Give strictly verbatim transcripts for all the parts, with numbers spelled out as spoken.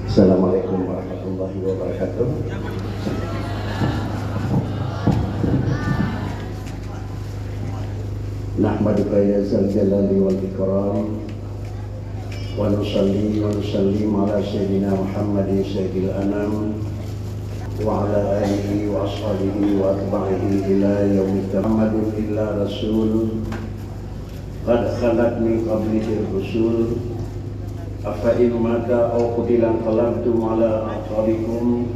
Assalamualaikum warahmatullahi wabarakatuh. Nahmaduka ya zal jalali wal ikram, wa nusalli wa nusallim ala sayyidina Muhammadin sayyidil anam, wa ala alihi wa ashabihi wa atba'ihi ila yaumil qiyamah. Muhammadun illa rasul, qad khalat min qablihi rusul, afa in mata aw qutila inqalabtum ala aqabikum,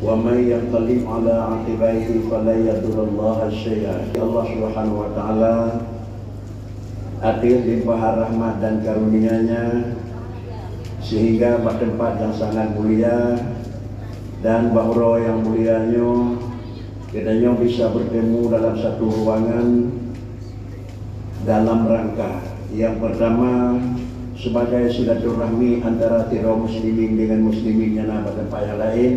wa may yanqalib ala aqibaihi falan yadurrallaha syai'a. Allah Subhanahu wa Ta'ala ateueh limpahan rahmat dan karunia-Nya, sehingga bak teumpat nyang sangat mulia dan bak uroe nyang mulia nyoe, geutanyoe bisa bertemu dalam satu ruangan dalam rangka yang pertama sebagai silaturahmi antara sidroe muslimin dengan muslimin nyang na bak teumpat nyang laén.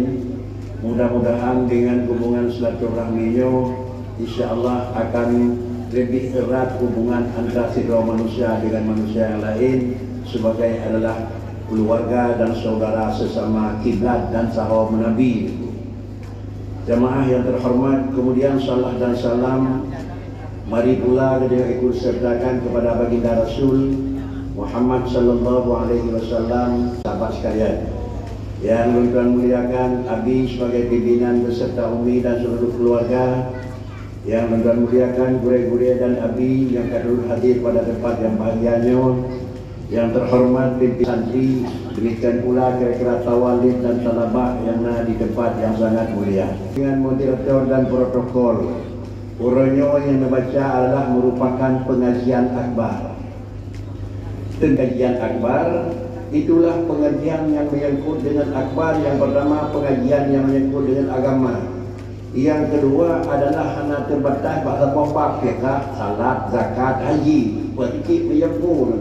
Mudah-mudahan dengan hubungan silaturahmi nyoe, insya Allah akan lebih erat hubungan antara sidroe manusia dengan manusia yang lain sebagai adalah keluarga dan saudara sesama kiblat dan saho meunabi. Jamaah yang terhormat, kemudian salah dan salam mari pula geutanyoe ikut sertakan kepada Baginda Rasul Muhammad sallallahu alaihi wasallam. Sahabat sekalian, yang lôn tuan muliakan, Abi sebagai pimpinan beserta Umi dan seluruh keluarga. Yang lôn tuan muliakan, gurée-gurée dan Abi yang ka turut hadir pada tempat yang bahagia nyoe. Yang terhormat pimpinan santri, demikian pula kira-kira tawalid dan talabah yang na di tempat yang sangat mulia. Dengan moderator dan protokol, uroe nyoe yang neubaca adalah merupakan pengajian akbar. Pengajian akbar, itulah pengajian yang menyangkut dengan akbar. Yang pertama, pengajian yang menyangkut dengan agama. Yang kedua adalah hana terbatas bak saboh bab, fiqah, salat, zakat, haji, berkecil menyempurna.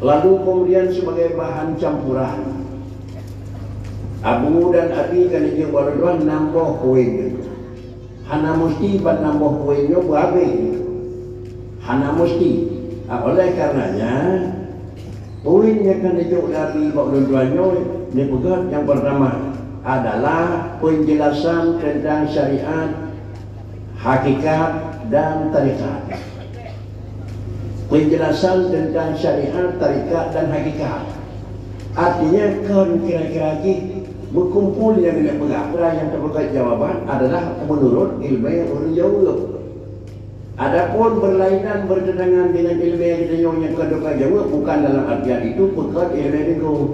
Lalu kemudian sebagai bahan campuran, Abu dan Abi kan dijawab dua enam boh poin. Hana musti bak enam boh poin nyoe beuhabéh. Hana musti. Ah, oleh karenanya, poin nyang ka neujok lé Abi bak ulôn dua nyoe, neupeugah nyang pertama adalah penjelasan tentang syariat, hakikat, dan tarekat. Penjelasan tentang syariat, tarekat, dan hakikat. Artinya, kon kira-kira jih meukumpul nyang geuneuk peugah. Peue nyang teupeugah jawaban adalah menurut ilmu ureueng jaweueb. Adapun berlainan, bertentangan dengan ilmu geutanyoe nyang ka teuka jaweueb, bukan dalam artian itu peugah ilmu deungon.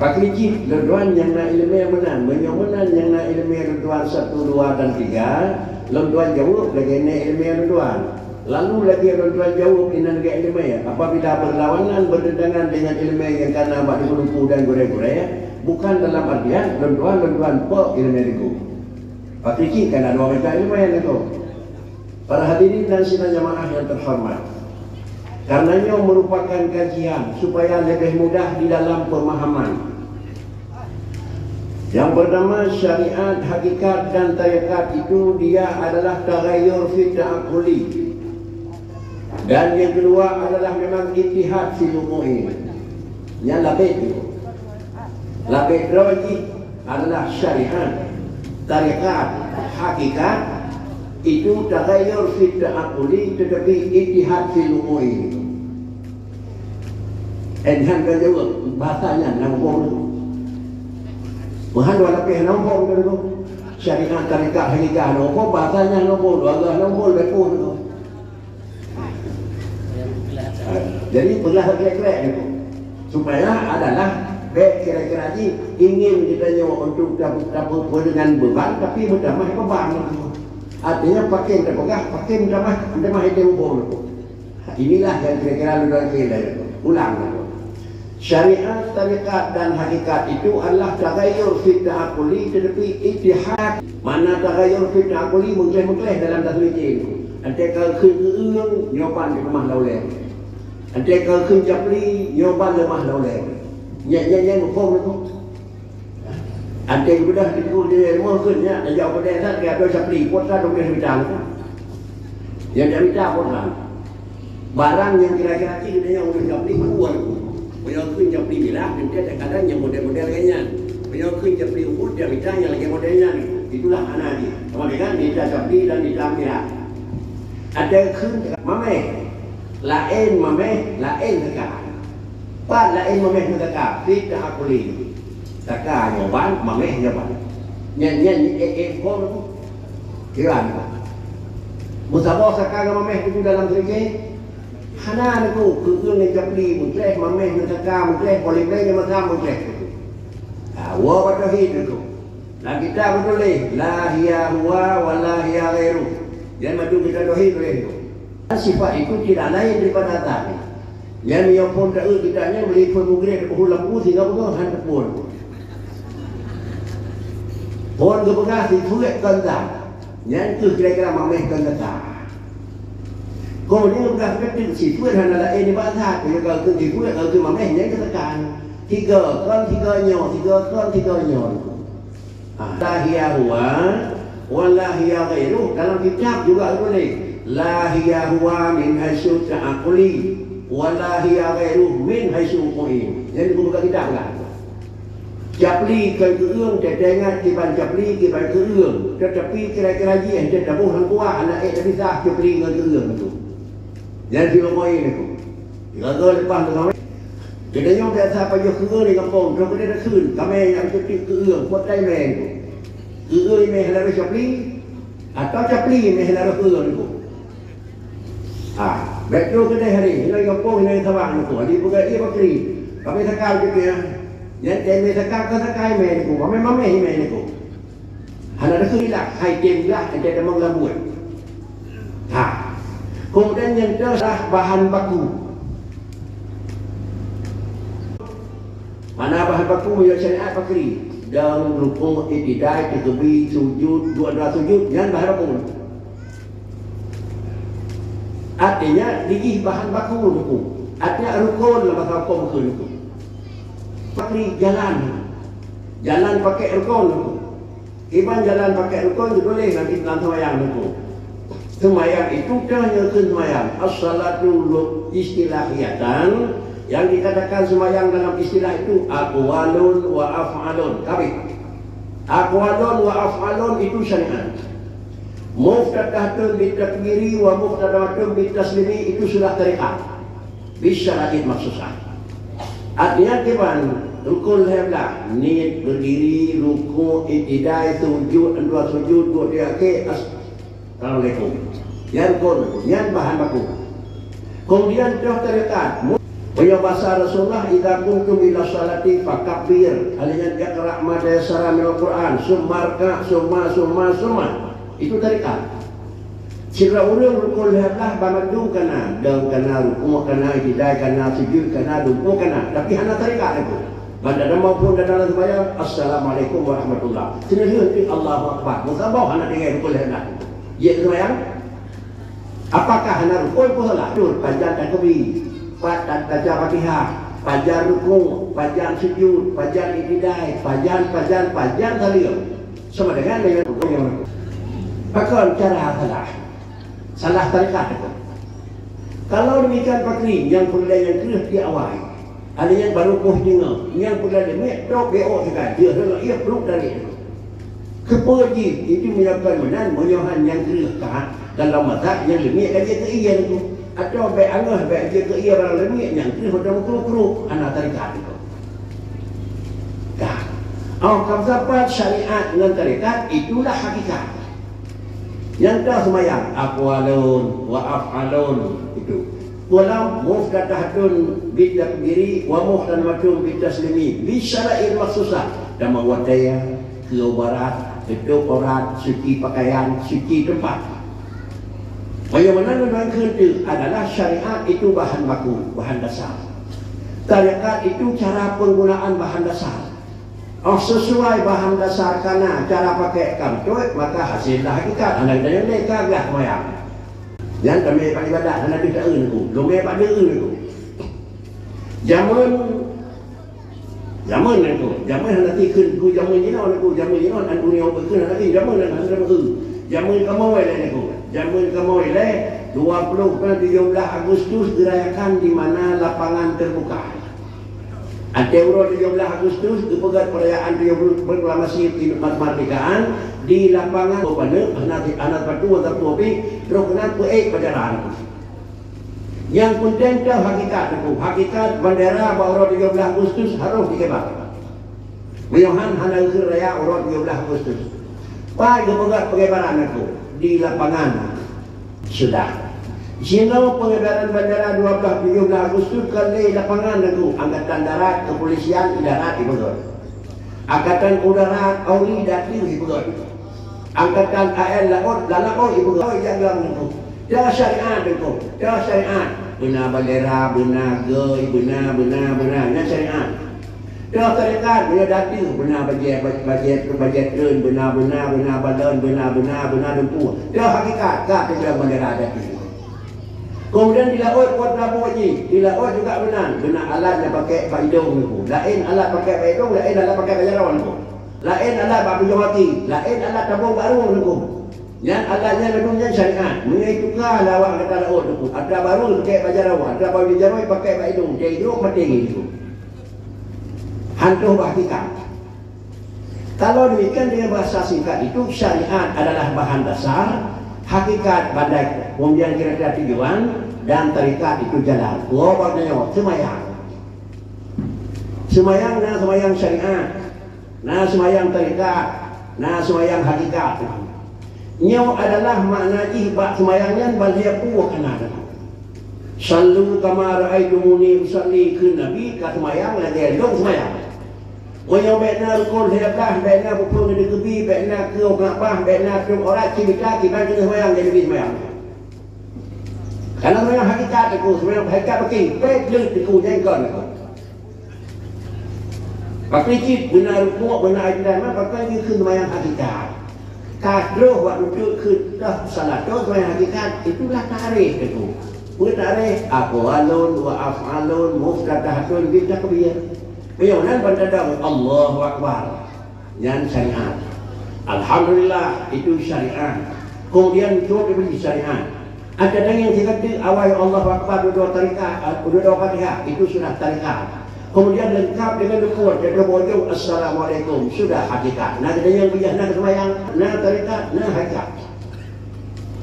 Pakri cit, lôn tuan nyang na iéleumé meunan. Meunyoe meunan nyang na iéleumé lôn tuan satu, dua, dan tiga, lôn tuan jaweueb lagée nyan iéleumé lôn tuan. Lalu lagée lôn tuan jaweueb inan lagée iéleumé. Apabila berlawanan, bertentangan dengan iéleumé nyang ka na bak teungku-teungku dan gurée-gurée, bukan dalam artian lôn tuan, lôn tuan pok iéleumé teungku. Pakri cit ka na dua macam iéleumé nyan tu. Para hadirin dan sidang jamaah yang terhormat, karena nyoe merupakan kajian supaya lebih mudah di dalam pemahaman. Yang pertama, syariat, hakikat, dan tarekat itu dia adalah tagayyur fi ta'aqquli. Dan yang kedua adalah memang ittihad fi luqu'i. Nyan labeh tu. Labeh droe jih adalah syariat, tarekat, hakikat, itu tagayyur fi ta'aqquli, tetapi ittihad fi luqu'i. Enhan ka jaweueb, bahasa nyan na hukôm tu. Meuhan dua lapeh na hukôm tu. Syariat, tarekat, hakikat na hukôm, bahasa nyan na hukôm, dua gah na hukôm, leupah tu. Jadi, peugah krek-krek nyoe. Supaya adalah bék kira-kira jih ingin geutanyoe untuk tape-, tapeupeuringan beuban, tapi meutamah beuban. Artinya, pakén tapeugah, pakén meutamah, meutamah itu hukôm. Inilah yang kira-kira lôn rangkai dari ulang. Syariat, tarekat, dan hakikat itu adalah tagayyur fi ta'aqquli, tetapi ittihad. Makna tagayyur fi ta'aqquli meugleh-meugleh dalam tasawuf jih. Anté ka kheun keu ureueng, nyoe ban di rumah lauleng. Anté ka kheun capli, nyoe ban leumah lauleng. Nyan, nyan, nyan hukôm tu. Anté geubeudôh di keu di rumoh kheun nyan, tajak peudeh that, keu ateueh capli, pot that, udah mita. Nyang dak mita pot that. Barang nyang kira-kira cit geutanyoe udah capli, keluar. Meunyoe kheun japli milah, teuntèe kadang nyang model-model lagèe nyan. Meunyoe kheun japli ubit, dia mita nyang lagèe model nyan. Itulah hana jih. Sama dengan mita japli dan mita milah. Ada kheun mamèh. Laén mamèh, laén saka. Pat laén mamèh ngon saka, fit ta'aquli. Saka nyoe ban, mamèh nyoe ban. Nyan, nyan, eh, eh, kong tu. Kiban tu. Meusaboh saka ngon mamèh tu dalam seurigèe. Hana niko, keu-eu ngon japli, meuklèh mamèh ngon saka, meuklèh polé-polé ngon masa, meuklèh. Ha, woe bak tauhid niko. Lam kitab geutuléh, "La hiya huwa wa la hiya ghairuh." Nyan mandum kita tauhid tuléh nyoe. Sifat itu tidak lain daripada zat. Nyan meunyoe phôn ta-eu kita nyan, meulipeu mugréh, teupeue lampu sehingga beungoh han teuphôn. Phôn geupeugah sifeuet kon zat. Nyan kheueh kira-kira mamèh kon zaka. Kon nyan geupeugah sifeuet hana laén nibak zat. Meunyoe ka keu sifeuet, ka keu mamèh, nyan keu zaka. Tiga kon, tiga nyoe, tiga kon, tiga nyoe. Ah, la hiya huwa, wa la hiya ghairuh. Dalam kitab juga tuléh, "La hiya huwa min haitsu ta'aquli, wa la hiya ghairuh min haitsu uqui." Jadi, buka kitab lah. Japli kon keu-eu, teuingat kiban japli, kiban keu-eu. Tetapi kira-kira jih, teutabôh lam kuah, aneuk ék teupisah japli ngon keu-eu tu. Jadi, buka ini tu. Gaga leupah tu, Geutanyoe biasa pajoh keu-eu di gampông, droe keudeh takheun, "Kamoe nyang teupeue keu-eu, buet tai mè nyoe. Keu-eu mè hana rhoh capli, atawa capli mè hana rhoh keu-eu nyoe?" Ha, bèk droe keudeh hari, hinoe gampông, hinoe saban nyoe, di peugah ie bakri. Kamoe saka cit nyan. Nyan tai mè saka, ka saka mè nyoe, mamèh-mamèh mè nyoe. Hana teukeulak, hai tem glah, hai tem tamong lam buet. Ha. Kemudian nyang teulah bahan baku. Mana bahan baku meunyoe syariat pakri? Dong, rukuk, iktidai, takbir, sujud, dua-dua sujud, nyan bahan baku. Artinya, dijih bahan baku rukuk. Artinya, rukun lam bahasa hukum kheun rukun. Pakri jalan. Jalan pakai rukun rukun. Kiban jalan pakai rukun geutuléh lam, lam seumayang nyoe. Seumayang itu teuh nyoe kheun seumayang. As-salatu lu-, istilahiyatan, yang dikatakan seumayang dalam istilah itu aqwalun wa af'alun. Ka habéh. Aqwalun wa af'alun itu syariat. Muftatahatun bitakbiri wa muftatahatun bitaslimi itu sudah tarekat. Bisyarain makhsusah. Artinya kiban, rukun lhèe blah, niet, berdiri, rukuk, iktidai, sujud, dua sujud, dua tiga, oke, as-, assalamualaikum. Nyan rukun, nyan bahan baku. Kemudian teuh tarekat. Meunyoe basa Rasulullah, "Idza qumtum ila sholati fakabbir." Hal nyan, "Iqra ma tayassara minal Qur'an, summa rka, summa, summa, summa." Itu tarekat. Sidroe ureueng rukun lhèe blah ban mandum kana, dong kana, rukuk kana, iktidai kana, sujud kana, dumpeue kana, tapi hana tarekat nyoe. Ban tatamong phôn kana lam seumayang, "Assalamualaikum warahmatullah." Sinoe lheueh, "Allahu Akbar." Meusaboh hana tinggai rukun lhèe blah. Jeuet seumayang? Apakah hana rukun peusalah? Betul, pajan takbir, pat ta-, taca Fatihah, pajan rukuk, pajan sujud, pajan iktidai, pajan, pajan, pajan saleuem. Sama dengan, dengan rukun nyang rukun. Pakon cara salah? Salah tarekat itu. Kalau demikian pakri, nyang peureulèe nyang kreueh di awai. Ada nyang baru poh teungoh, nyang peureulèe leumiek, trok B O sikai, dia rela ia perut dari itu. Keupeue jih, itu meunyoe kon meunan, meunyoe han nyang kreueh ka, dalam mazhab nyang leumiek ka jeuet keu ie nyoe. Atawa bèk angoh, bèk jeuet keu ie barang leumiek, nyang kreueh meunan meukrôk-krôk, hana tarekat itu. Dah. Oh, ka meusapat syariat ngon tarekat, itulah hakikat. Nyang ka seumayang, aqwalun wa af'alun, itu. Walam muftatahatun bitakbiri wa muhtatamatun bitaslimi, bisyarain makhsusah. Tamong watèe, keu aurat, tutup aurat, suci pakaian, suci teumpat. Bagaimana meunang kheun teuk adalah syariat itu bahan baku, bahan dasar. Tarekat itu cara penggunaan bahan dasar. Oh, sesuai bahan dasar kana cara pakai kantoi, maka hasil dah hakikat. Hana kita yang leka gah mayang. Yang kami pada ibadat, hana kita eun ku. Lumai pada eun ku. Zaman, zaman nangku. Zaman hana tikun ku, zaman jinoe nangku. Zaman jinoe, an dunia berkena lagi. Zaman nangku, zaman nangku. Zaman kamoe lé nangku. Zaman kamoe lé, dua puluh ke tujuh belas Agustus dirayakan di mana lapangan terbuka. Watèe uroe tujoh blaih Agustus geupeugèt peurayaan tujoh ploh proklamasi kemerdekaan di lapangan Bobaneuk, hana, hana patuh, hana patuh pih, trok keunan peuék pelajaran. Nyang peunteng teuh hakikat, Teungku. Hakikat bandera bak uroe tujoh blaih Agustus harôh jikeubah. Meunyoe han, hana geukheun raya uroe tujoh blaih Agustus. Pat geupeugèt pengibaran, Teungku? Di lapangan. Sudah. Jinoe pengibaran bandera dua blaih tujoh blaih Agustus kon lé lapangan, Teungku. Angkatan darat, kepolisian, darat ipeugèt. Angkatan udara, Polri, datu ipeugèt. Angkatan A L laôt, lam laôt ipeugèt. Jaga, Teungku. Teuh syariat, Teungku. Teuh syariat. Beuna bandera, beuna goi, beuna, beuna, beuna. Nyan syariat. Teuh tarekat, beuna datu, beuna bajèe, bajèe, bajèe treun, beuna, beuna, beuna balon, beuna, beuna, beuna dumpeue. Teuh hakikat, ka teuh bandera datu. Keumudian di laôt buet peurabot jih, di laôt juga meunan, beuna alat nyang pakék bak idông, Teungku. Laén alat pakék bak idông, laén alat pakék bak jaroe, Teungku. Laén alat bak ujông gaki, laén alat tabông bak rueng, Teungku. Nyan alat nyan ladôm nyan syariat. Meunyoe ituka lé awak angkatan laôt, Teungku, atra bak rueng pakék bak jaroe, atra bak jaroe pakék bak idông, jadi jrôk maté, Teungku. Hantom bak hakikat. Kalau demikian, dengan bahasa singkat itu, syariat adalah bahan dasar, hakikat bandai, kemudian kira-kira tujuan, dan tarekat itu jalan. Dua bak nyoe, seumayang. Seumayang na seumayang syariat, na seumayang tarekat, na seumayang hakikat. Nyoe adalah makna jih bak seumayang nyan, ban lhèe ploh ka na. "Shallu kama ra'aitumuni usalli," kheun Nabi, ka seumayang lagèe lôn seumayang. Meunyoe bèk na rukon lhèe blaih, bèk na peue-peue nyang dikeubie, bèk na keu Ka'bah, bèk na tueng aurat, cit mita, kiban keuneuk seumayang, jadi seumayang. Karena seumayang hakikat, Teungku, seumayang hakikat beutôi, pèt jeuet, Teungku, nyan kon, Teungku. Pakri cit beuna rukuk, beuna ibadat, maka jih kheun seumayang hakikat. Ka troh bak lutôt kheun teuh salat, teuh seumayang hakikat, itulah takrif, Teungku. Peue takrif? Aqwalun wa af'alun muftatahatun bit takbir. Meunyoe nan ban tadong Allahu Akbar, nyan syariat. Alhamdulillah, itu syariat. Kemudian, itu syariat. Ada nyang sigateuk awai Allahu Akbar, dua-dua tarekat, eh, dua-dua Fatihah, itu sudah tarekat. Kemudian lengkap dengan rukun, dan dua ujung, "Assalamualaikum," sudah hakikat. Na geutanyoe bijah na seumayang, na tarekat, na hakikat.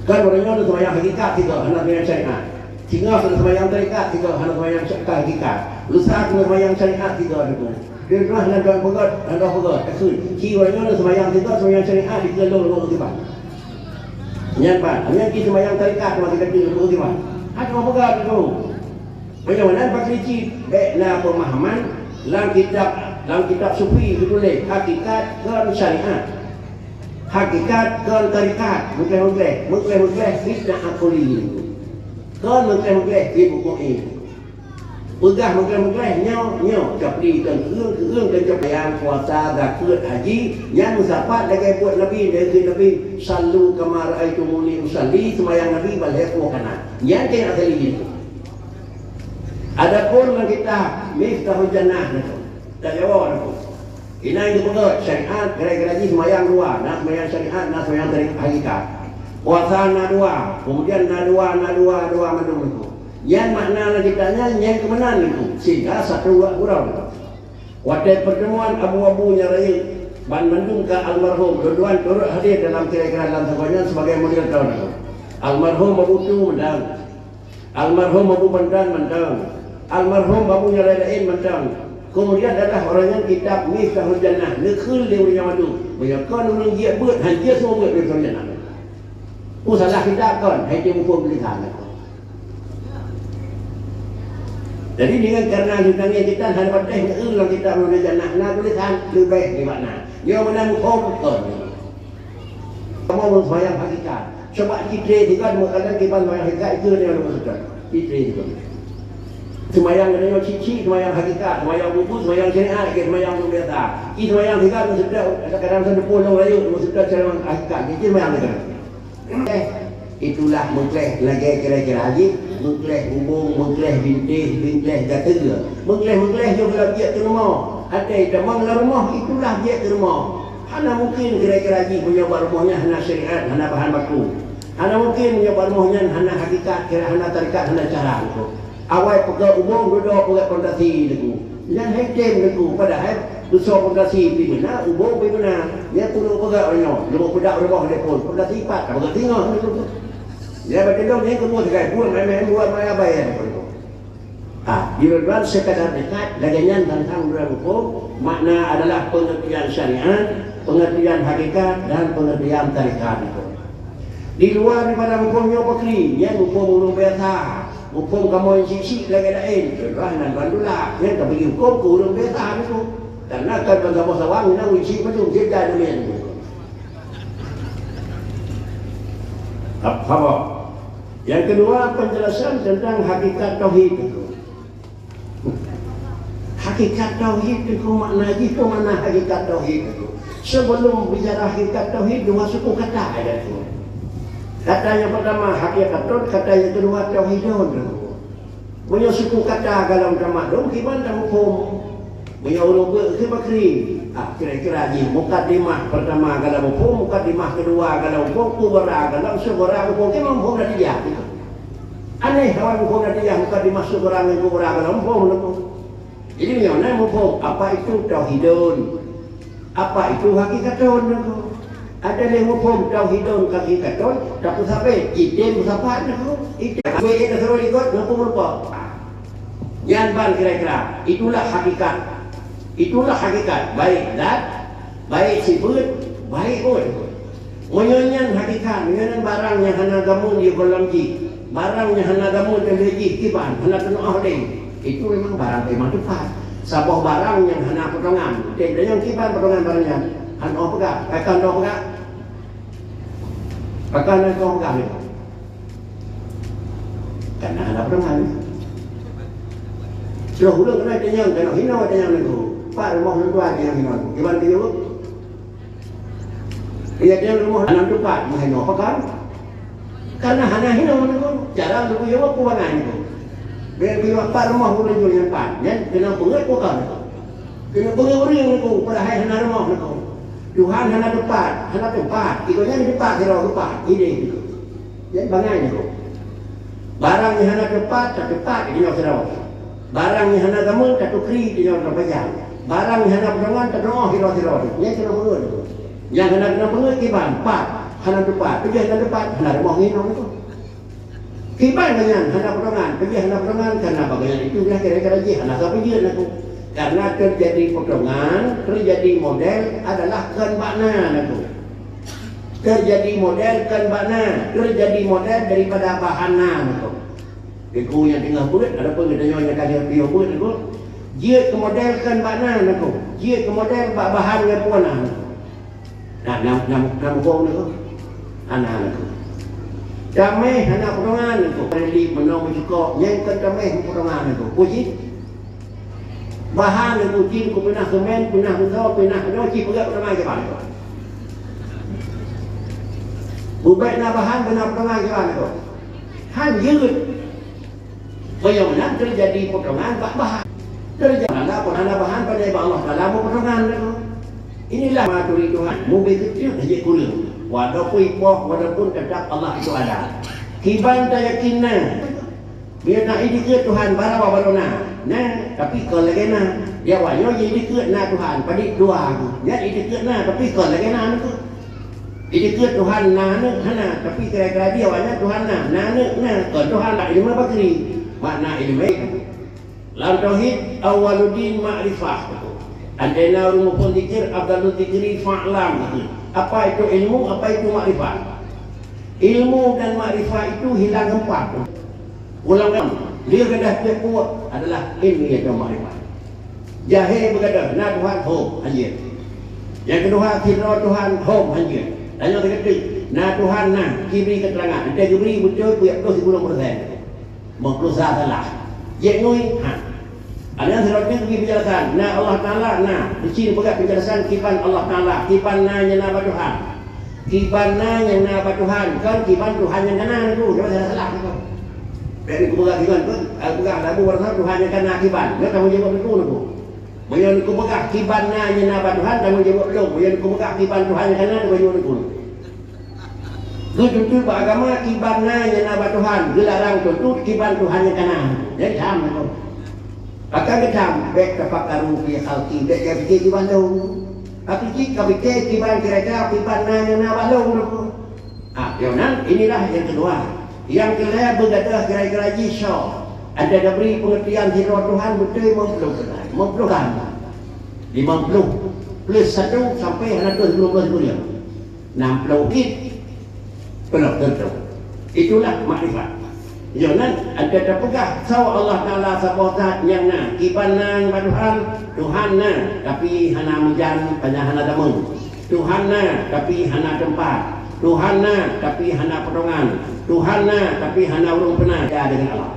Kan ureueng nyoe seumayang hakikat tiga, hana seumayang syariat. Singoh seumayang tarekat tiga, hana seumayang sya-, hakikat. Lusa seumayang syariat tiga, Teungku. Di rumah na dua peugöt, na dua peugöt, takheun. Ci ureueng nyoe seumayang tiga, seumayang syariat, dikeue lôn lôn tiba. Nyan pat, nyan cit seumayang tarekat teuma geutanyoe lôn tiba. Hana peugah tu. Meunyoe nan pakri cit, bèk na peumahaman lam kitab, lam kitab sufi geutuléh hakikat kon syariat. Hakikat kon tarekat, meugleh-meugleh, meugleh-meugleh fitnah akli. Kon meugleh-meugleh di buku ilmu. Peugah meugleh-meugleh nyoe, nyoe, capli keu ureueng, keu ureueng keu cap ayam, puasa, zakeuet, haji, nyan meusapat lagèe buet Nabi, lagèe Nabi, "Shallu kama ra'aitumuni usalli," seumayang Nabi ban lhèe ploh ka na. Nyan keuh asai jih. Adapun lam kitab Miftahul Jannah nyoe, tajawa nyoe. Inan geupeugah syariat, gara-gara jih seumayang dua, na seumayang syariat, na seumayang syariat hakikat. Puasa na dua, kemudian na dua, na dua, dua mandum nyoe. Nyan makna lam kitab nyan, nyan keuh meunan nyoe, sehingga satu wa gurau. Watèe pertemuan abu-abu nyang rayeuk, ban mandum ka almarhum, lôn tuan turut hadir dalam kira-kira dalam saboh nyan sebagai moderator. Almarhum Abu Tu mantong. Almarhum Abu Pandan mantong. Almarhum Abu nyang laén-laén mantong. Kemudian adalah ureueng nyan kitab Miftahul Jannah, neukheun lé ureueng nyan mandum. Meunyoe kon ureueng jeuet beuet, han jeuet seumubeuet Miftahul Jannah. Peue salah kitab kon, hai teuh muphom tulisan. Jadi dengan karena leutangan kitab hana patéh, neu lam kitab Miftahul Jannah na tulisan leubeh nibak na. Nyoe meunan muphom kon. Kamoe seumayang hakikat. Coba citré sigoe meukadan kiban seumayang hakikat, itu dia nama sudah. Citré sigoe. Seumayang geutanyoe cicik, seumayang hakikat, seumayang bubu, seumayang syariat, lagèe seumayang ureueng biasa. Ci seumayang sigoe meusudah, kadang-kadang seudeupue lôn rayeuk, meusudah seumayang hakikat, ci seumayang sigoe. Eh, itulah meugleh lagèe kira-kira jih, meugleh bubông, meugleh bintéh, meugleh gateue. Meugleh-meugleh nyoe lam biek keu rumoh. Até tamong lam rumoh, itulah biek keu rumoh. Hana mungkin kira-kira jih meunyoe bak rumoh nyan hana syariat, hana bahan baku. Hana mungkin meunyoe bak rumoh nyan hana hakikat, kira hana tarekat, hana cara. Awai peugah umum, dudoe peugah fantasi, Teungku. Nyan hai tem Teungku, padahai beusoe pondasi pih meunan, ubô pih meunan. Nyan peue lôn peugah nyoe, lôn peugah rumoh lé phon, pondasi pat, ka peugah singoh Teungku. Nyan bateudoh nyan keumue sagai buet main-main buat main abai nyan Teungku. Ah, di luar sekadar dekat, lagèe nyan tantang dua rukun, makna adalah pengertian syariat, pengertian hakikat, dan pengertian tarekat itu. Di luar daripada muphom nyoe pakri, nyan muphom ureueng biasa. Muphom kamoe syiek-syiek lagèe laén, rhah nan bandula, nyan ka bagi huköm keu ureueng biasa nyoe. Karena kan ban saboh sawang na ureueng syiek mandum, jeuet dan laén. Hab-, haba. Yang kedua, penjelasan tentang hakikat tauhid itu. Hakikat tauhid itu makna jih, peue makna hakikat tauhid itu? Sebelum bicara hakikat tauhid, dua suku kata ada tu. Kata yang pertama hakikatun, kata yang kedua tauhidun. Meunyoe suku kata galom tamat dong, kiban tamuphom. Meunyoe ureueng beuet keu pakri, ah, kira-kira jih mukadimah pertama galom muphom, mukadimah kedua galom muphom, kubra galom, sughra muphom, kiban muphom natijah. Aneh awak muphom natijah mukadimah sughra ngon kubra galom muphom lom. Jadi meunyoe na muphom, apa itu tauhidun? Apa itu hakikatun Teungku? Ada lé muphom tauhidun hakikatun, tapi sabe item sapat Teungku. Item sabe itu seru ikut ngaku merupa. Nyan ban kira-kira, itulah hakikat. Itulah hakikat, baik zat, baik sifat, baik pun. Meunyoe nyan hakikat, meunyoe nyan barang nyang hana gameun di golam jih, barang nyang hana gameun di jih kiban, hana teunoh deh. Itu memang barang memang tepat. Saboh barang nyang hana potongan, deh, dan nyang kiban potongan barang nyan, hana peugah, akan doh peugah. Akan doh peugah ni. Karena hana potongan. Sudah ulun kena tanyong, kena hina tanyong nengku. Pak rumoh lôn tuan tanyong hina. Kiban dia jawab? Iya, dia rumoh hana tepat, meuhina. Apa kan? Karena hana hina nengku. Cara nengku jawab, ku bangai nengku. Biar, biar Pak rumoh ulun jawab yang pat. Nyan kena beungeut ku kan. Kena beungeut ureueng nengku, padahai hana rumoh nengku. Tuhan hana tepat, hana tepat. Iko nyan tepat, kira tepat. Ide nengku. Jadi bangai nengku. Barang nyang hana tepat, tak tepat di nyoe sidroe. Barang nyang hana gameun, tatukri di nyoe sidroe pajan. Barang nyang hana peudongan, tadroe sidroe-sidroe. Nyan keuneuk beungeut. Nyang hana keuneuk beungeut kiban, pat, hana tepat. Peue hana tepat, hana rumoh ngieng nyoe. Kiban nyan hana peudongan, peue hana peudongan, karena bagian itu lah kira-kira jih hana sapeue jeuet aku. Karena terjadi potongan, terjadi model adalah kon bak na aku. Terjadi model kon bak na, terjadi model daripada bahan na meuko. Teungku nyang teungoh beuet, adapun geutanyoe nyang ka lheueh piôh beuet teungku, jeuet keu model kon bak na teungku, jeuet keu model bak bahan nyang peue na teungku. Nah, nam, nam, nam gong teungku. Hana teungku. Tameh hana potongan teungku. Relik meunoe meucukôp, nyang kon tameh potongan teungku. Peue jih? Bahan nyan cit ku pinah semen, pinah beusoe, pinah nyoe cit peugah peutamah kiban. Bubek na bahan beuna peutamah kiban tu. Han jeuet. Meunyoe meunan teujadi potongan bak bahan. Teujadi hana pun hana bahan pandai bak Allah Taala meupotongan tu. Inilah maturi Tuhan, mubi keuceuk hana jeuet kureueng. Walaupun ipoh, walaupun tetap Allah itu ada. Kiban tayakin na. Meunyoe na idikeue Tuhan, bara barô na. Na, tapi kon lagèe na. Di awak nyoe jidikeue na Tuhan, padit dua. Nyan idikeue na, tapi kon lagèe na teungku. Idikeue Tuhan na aneuk hana, tapi kira-kira di awak nyan Tuhan na. Na aneuk na, kon Tuhan na. Ileumèe bakri. Makna ileumèe. Lam tauhid, awwaluddin makrifah. Antara ureueng muphom zikir, afdaluz zikri fa'lam. Apa itu ilmu, apa itu makrifah? Ilmu dan makrifah itu hilang empat. Ulang ulang, dia gadah peuet adalah ilmu iaitu makrifah. Jahé beugadah, na Tuhan, hom, hanjeuet. Nyang keudua, sidroe Tuhan, hom, hanjeuet. Tanyong teukeudeh, na Tuhan, na, geubri keuteurangan. Entah geubri beutôi, peuet ploh sikureueng persen. Meukeusah salah. Jeuet ngui, ha. Ada yang selanjutnya bagi penjelasan. Na Allah Taala, na. Di sini peugah penjelasan kiban Allah Taala. Kiban na nyang na bak Tuhan. Kiban na nyang na bak Tuhan. Kon kiban Tuhan nyang ka na tu. Jangan salah-salah tu. Bèk neupeugah kiban tu. Aku peugah lagu warna Tuhan nyang ka na kiban. Nyoe tanggong jaweueb tu tu. Meunyoe neupeugah kiban na nyang na bak Tuhan, tanggong jaweueb lôn. Meunyoe neupeugah kiban Tuhan nyang ka na, tanggong jaweueb lôn. Geutuntut bak agama kiban na nyang na bak Tuhan, geularang tuntut kiban Tuhan nyang ka na. Jadi, sama tu. Akan geutam, bék tapakaru fi khalqi, bék tapike kiban lôn. Tapi cit kapike kiban kira-kira kiban na nyang na bak lôn. Ah, yoh nan, inilah nyang keudua. Nyang keulhèe beugadoh kira-kira jih soe. Ada diberi pengertian sidroe Tuhan beutôi limong ploh keunan, limong ploh keunan. Limong ploh plus satu sampai hana tuh lima belas bulan. Enam puluh it, belum tentu. Itulah makrifat. Yoh nan, ada tapeugah, soe Allah Taala saboh zat nyang na, kiban na bak Tuhan, Tuhan na, tapi hana meujan, hana, hana tamong. Tuhan na, tapi hana teumpat. Tuhan na, tapi hana potongan. Tuhan na, tapi hana ureueng peuna. Ya, dengan Allah.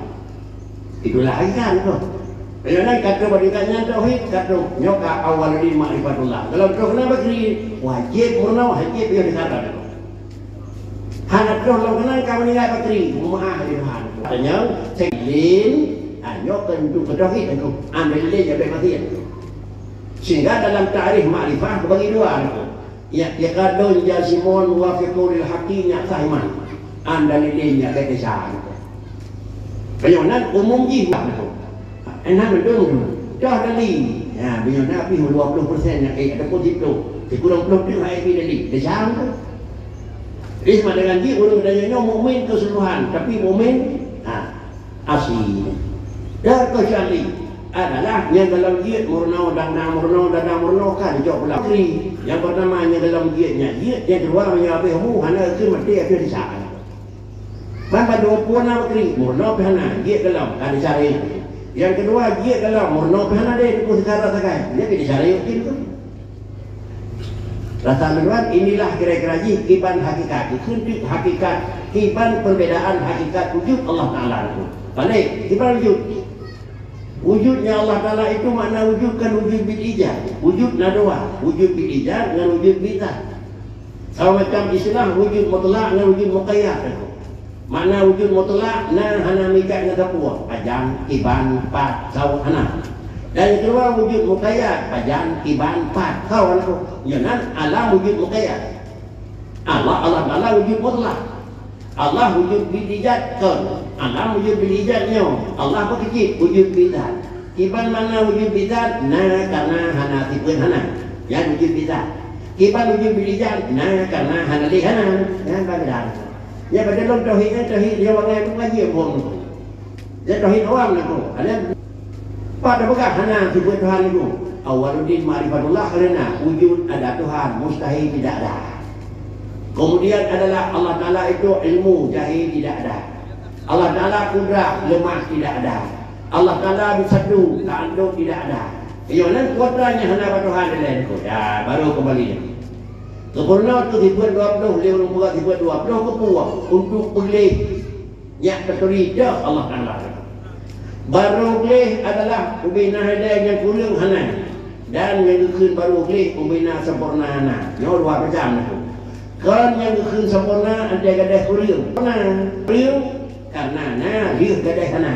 Itulah hakikat tu. Meunyoe na ka troh bak tingkat nyan tauhid, ka troh nyoe ka awwaluddin ma'rifatullah. Kalau troh keunan bakri, wajéb meurunoe, wajéb piôh di sana. Hana troh lom keunan ka meuninggai bakri, meu'ah di Tuhan. Artinya, seulin, ha, nyoe keu untuk tauhid tu. Andai lé nyoe bak mati tu. Sehingga dalam takrif makrifah teubagi dua tu. I'tiqadun jazimun muwafiqun lil haqqi, nyan sah iman. Andai lé nyan bak desya. Meunyoe nan umum jih, eh, nan beutôi tu. Dah tadi. Ya, meunyoe nan pih dua puluh persen nyang, eh, ataupun siplôh, sikureueng ploh tu hai pih tadi. Desya tu. Jadi, sama dengan jih, ureueng geutanyoe nyoe mukmin keseluruhan, tapi mukmin, ha, asli. Dan kecuali adalah nyang dalam jeuet meurunoe, dan na meurunoe, dan na meurunoe, ka dijok pulang. Nyang pertama nyang dalam jeuet nyan jeuet, nyang kedua meunyoe habéh umu hana keu maté habéh desya. Ban bandum peue na bakri, meurunoe pih hana, jeuet golom, ka disaré. Nyang kedua, jeuet golom, meurunoe pih hana deh, teupeu seukara sagai. Nyan ka disaré jih tu. Rasa lôn, inilah kira-kira jih kiban hakikat. Dikheun teuk hakikat, kiban perbedaan hakikat wujud Allah Taala tu. Paléh, kiban wujud. Wujudnya Allah Taala itu makna wujud kan wujud bil ijad. Wujud na dua, wujud bil ijad ngon wujud bil zat. Sama macam istilah wujud mutlak ngon wujud muqayyad. Makna wujud mutlak na hana meuikat ngon sapeue, pajan, kiban, pat, saut, hana. Dan nyang keudua wujud muqayyad, pajan, kiban, pat, saut, hana. Nyoe nan alam wujud muqayyad. Allah, Allah Taala wujud mutlak. Allah wujud bil ijad kon. Alam wujud bil ijad nyoe. Allah beukeucit wujud bil zat. Kiban makna wujud bil zat, na karena hana sifeuet hana. Nyan wujud bil zat. Kiban wujud bil ijad, na karena hana lé hana. Nyan beda. Nyan beda lom tauhid nyan, tauhid dia bangai tu ngaji buang tu. Nyan tauhid awam lah tu. Ada pat dah peugah hana sifeuet Tuhan tu. Awaluddin ma'rifatullah, karena wujud ada Tuhan, mustahil tidak ada. Kemudian adalah Allah Taala itu ilmu, jahil tidak ada. Allah Taala kudrah, lemah tidak ada. Allah Taala bersatu, tanduk tidak ada. Nyoe nan kuasa nyang hana bak Tuhan dilèe. Ya, baru kembali. Sempurna tu sifeuet dua puluh, lé ureueng peugah sifeuet dua puluh keupeue? Untuk peuleh. Nyak teukeuri deuh Allah Taala. Barô gleh adalah ubena hidai nyang kureueng hana, dan nyang geukheun barô gleh ubena sempurna hana. Nyoe dua macam tu. Kon nyang geukheun sempurna, antée gadeh kureueng. Sempurna kureueng karena na lheueh gadeh hana.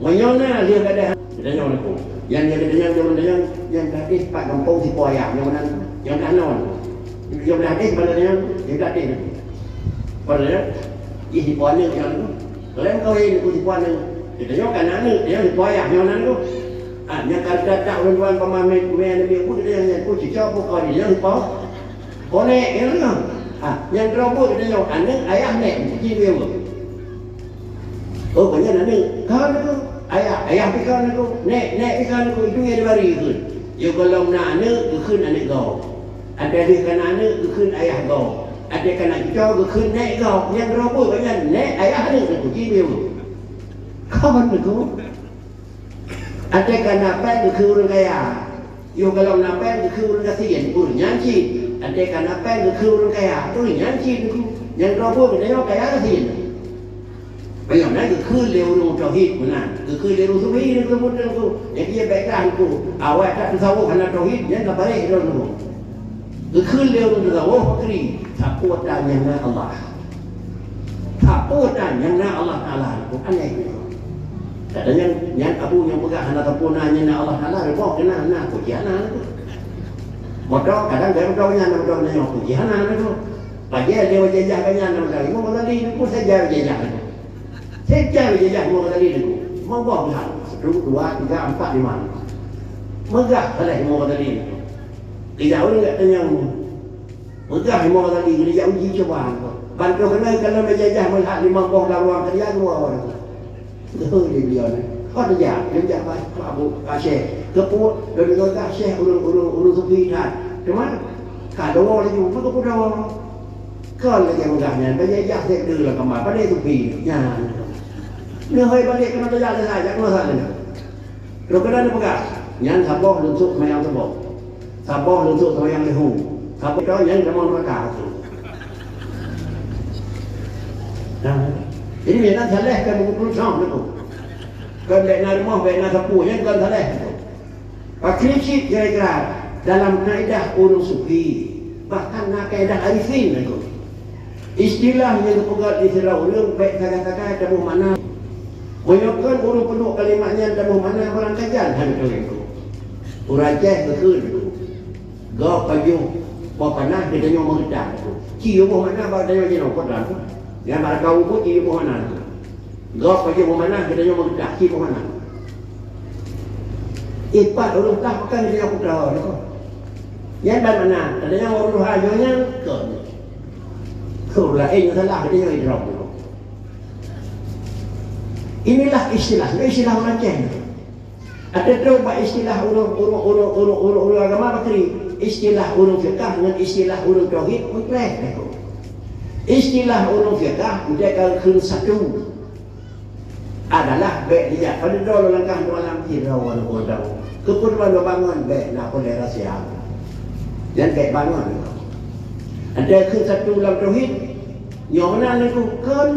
Meunyoe na lheueh gadeh hana, geutanyoe nyoe. Nyang, nyang geutanyoe, nyang geutanyoe, nyang gadeh pat gampông sipo ayah, nyang meunan, nyang ka non. Nyang gadeh bala nyan, nyang gadeh. Padahai, ih, ipo aneuk nyan tu. Lem kawin ku ipo aneuk. Kita nyoe kan aneuk, dia ipo ayah nyoe nan tu. Ah, nyang ka datang ureueng tuan pemain, main dia pun dia nyan ku cicok pun kau dia ipo. Konek dia tu. Ah, nyang droe kita nyoe aneuk, ayah, nek, mungkin dia tu. Oh, banyak aneuk. Kau ni tu, ayah, ayah pi kau ni tu. Nek, nek pi kau ni tu. Itu yang dibari tu. Yo, kalau na aneuk, geukheun aneuk kau. Ada deh kana aneuk geukheun ayah gob. Ada kana cuco geukheun nek gob. Nyang droe peue nyan nek ayah aneuk teuh kuci bieu. Kon teuh. Ada kana péng geukheun ureueng kaya. Yoh golom na péng geukheun ureueng gasien. Ureueng nyan cit. Ada kana péng geukheun ureueng kaya. Ureueng nyan cit teuh. Nyang droe peue geutanyoe kaya gasien. Meunyoe na geukheun lé ureueng tauhid meunan, geukheun lé ureueng sufi, ureueng muda tu, nyang dia baiklah tu. Awak tak tasawuf hana tauhid, nyan ka bareh droe tu. Geukheun lé ureueng tasawuf, fakri, sapeue tan nyang na Allah. Sapeue tan nyang na Allah Taala tu, aneh tu. Kadang nyan, nyan abu nyang peugah hana sapeue na nyang na Allah Taala, rumoh keunan na, ku jiana tu. Moto, kadang gaya moto nyan, moto nyan, ku jiana tu. Bajée dia wajah-wajah nyan, moto, Imam Ghazali tu pun saja wajah-wajah tu. Sejak jejak dua kali lagu. Meuboh beuhat. Satu, dua, tiga, empat, lima. Meugah salah Imam Ghazali. Tidak ureuëng gak tanyong. Meugah Imam Ghazali, geujak uji cuba. Bantu kena kalau nak jajah melihat lima boh dalam ruang kerja dua orang. Betul dia beliau ni. Kau tu jak, dia jak Pak Abu Syekh. Keput, dia dengar Syekh urung-urung urung sufi that. Cuma kalau laju, maka pun dah. Kon lagèe mudah nyan, bajèe jak sek deuh lam kama, padahai sufi nyan. Neuhôi balik keunoe tajak leuhai, jak keuluwa that leuhai. Lôn keunan neupeugah, nyan saboh lôn sôk seumayang suboh. Saboh lôn sôk seumayang leuhô. Saboh droe nyan tamong neuraka tu. Nah, jadi nyan saleh kan buku tulis nyoe tu. Kan bèk na rumoh, bèk na sapeue, nyan kan saleh tu. Pakri cit kira-kira dalam kaedah ureuëng sufi, bahkan na kaedah arifin lagoe. Istilah nyang geupeugah di sidroe ureuëng bèk sagai-sagai taboh makna. Meunyoe kon ureuëng peuduek kalimat nyan taboh makna barang kajan hana teurimong. Ureuëng Aceh geukheun, gob pajoh boh panah geutanyoe meugeutah. Ci boh makna bak tanyoe jinoe kot lam. Nyan bak kawöm pun ci boh makna. Gob pajoh boh manah, geutanyoe meugeutah, ci boh manah. Ipat ureuëng tah pekan geutanyoe kutra nyoe. Nyan ban manah, geutanyoe ureuëng tuha nyoe nyan kon. Ureuëng laén nyang salah, geutanyoe idrom nyoe. Inilah istilah, nyoe istilah ureuëng Aceh nyoe. Ateueh trok bak istilah ureuëng, ureuëng, ureuëng, ureuëng, ureuëng, ureuëng agama bakri, istilah ureuëng fiqah ngon istilah ureuëng tauhid meukreh lagoe. Istilah ureuëng fiqah, meunyoe ka kheun satu, adalah bèk dijak padub droe lam langkah dua lam tiga wan dua dua. Keupeue dua bangon bèk na peue lé rahsia. Nyan bèk bangon. Ada kheun satu lam tauhid, nyoe meunan lagoe kheun.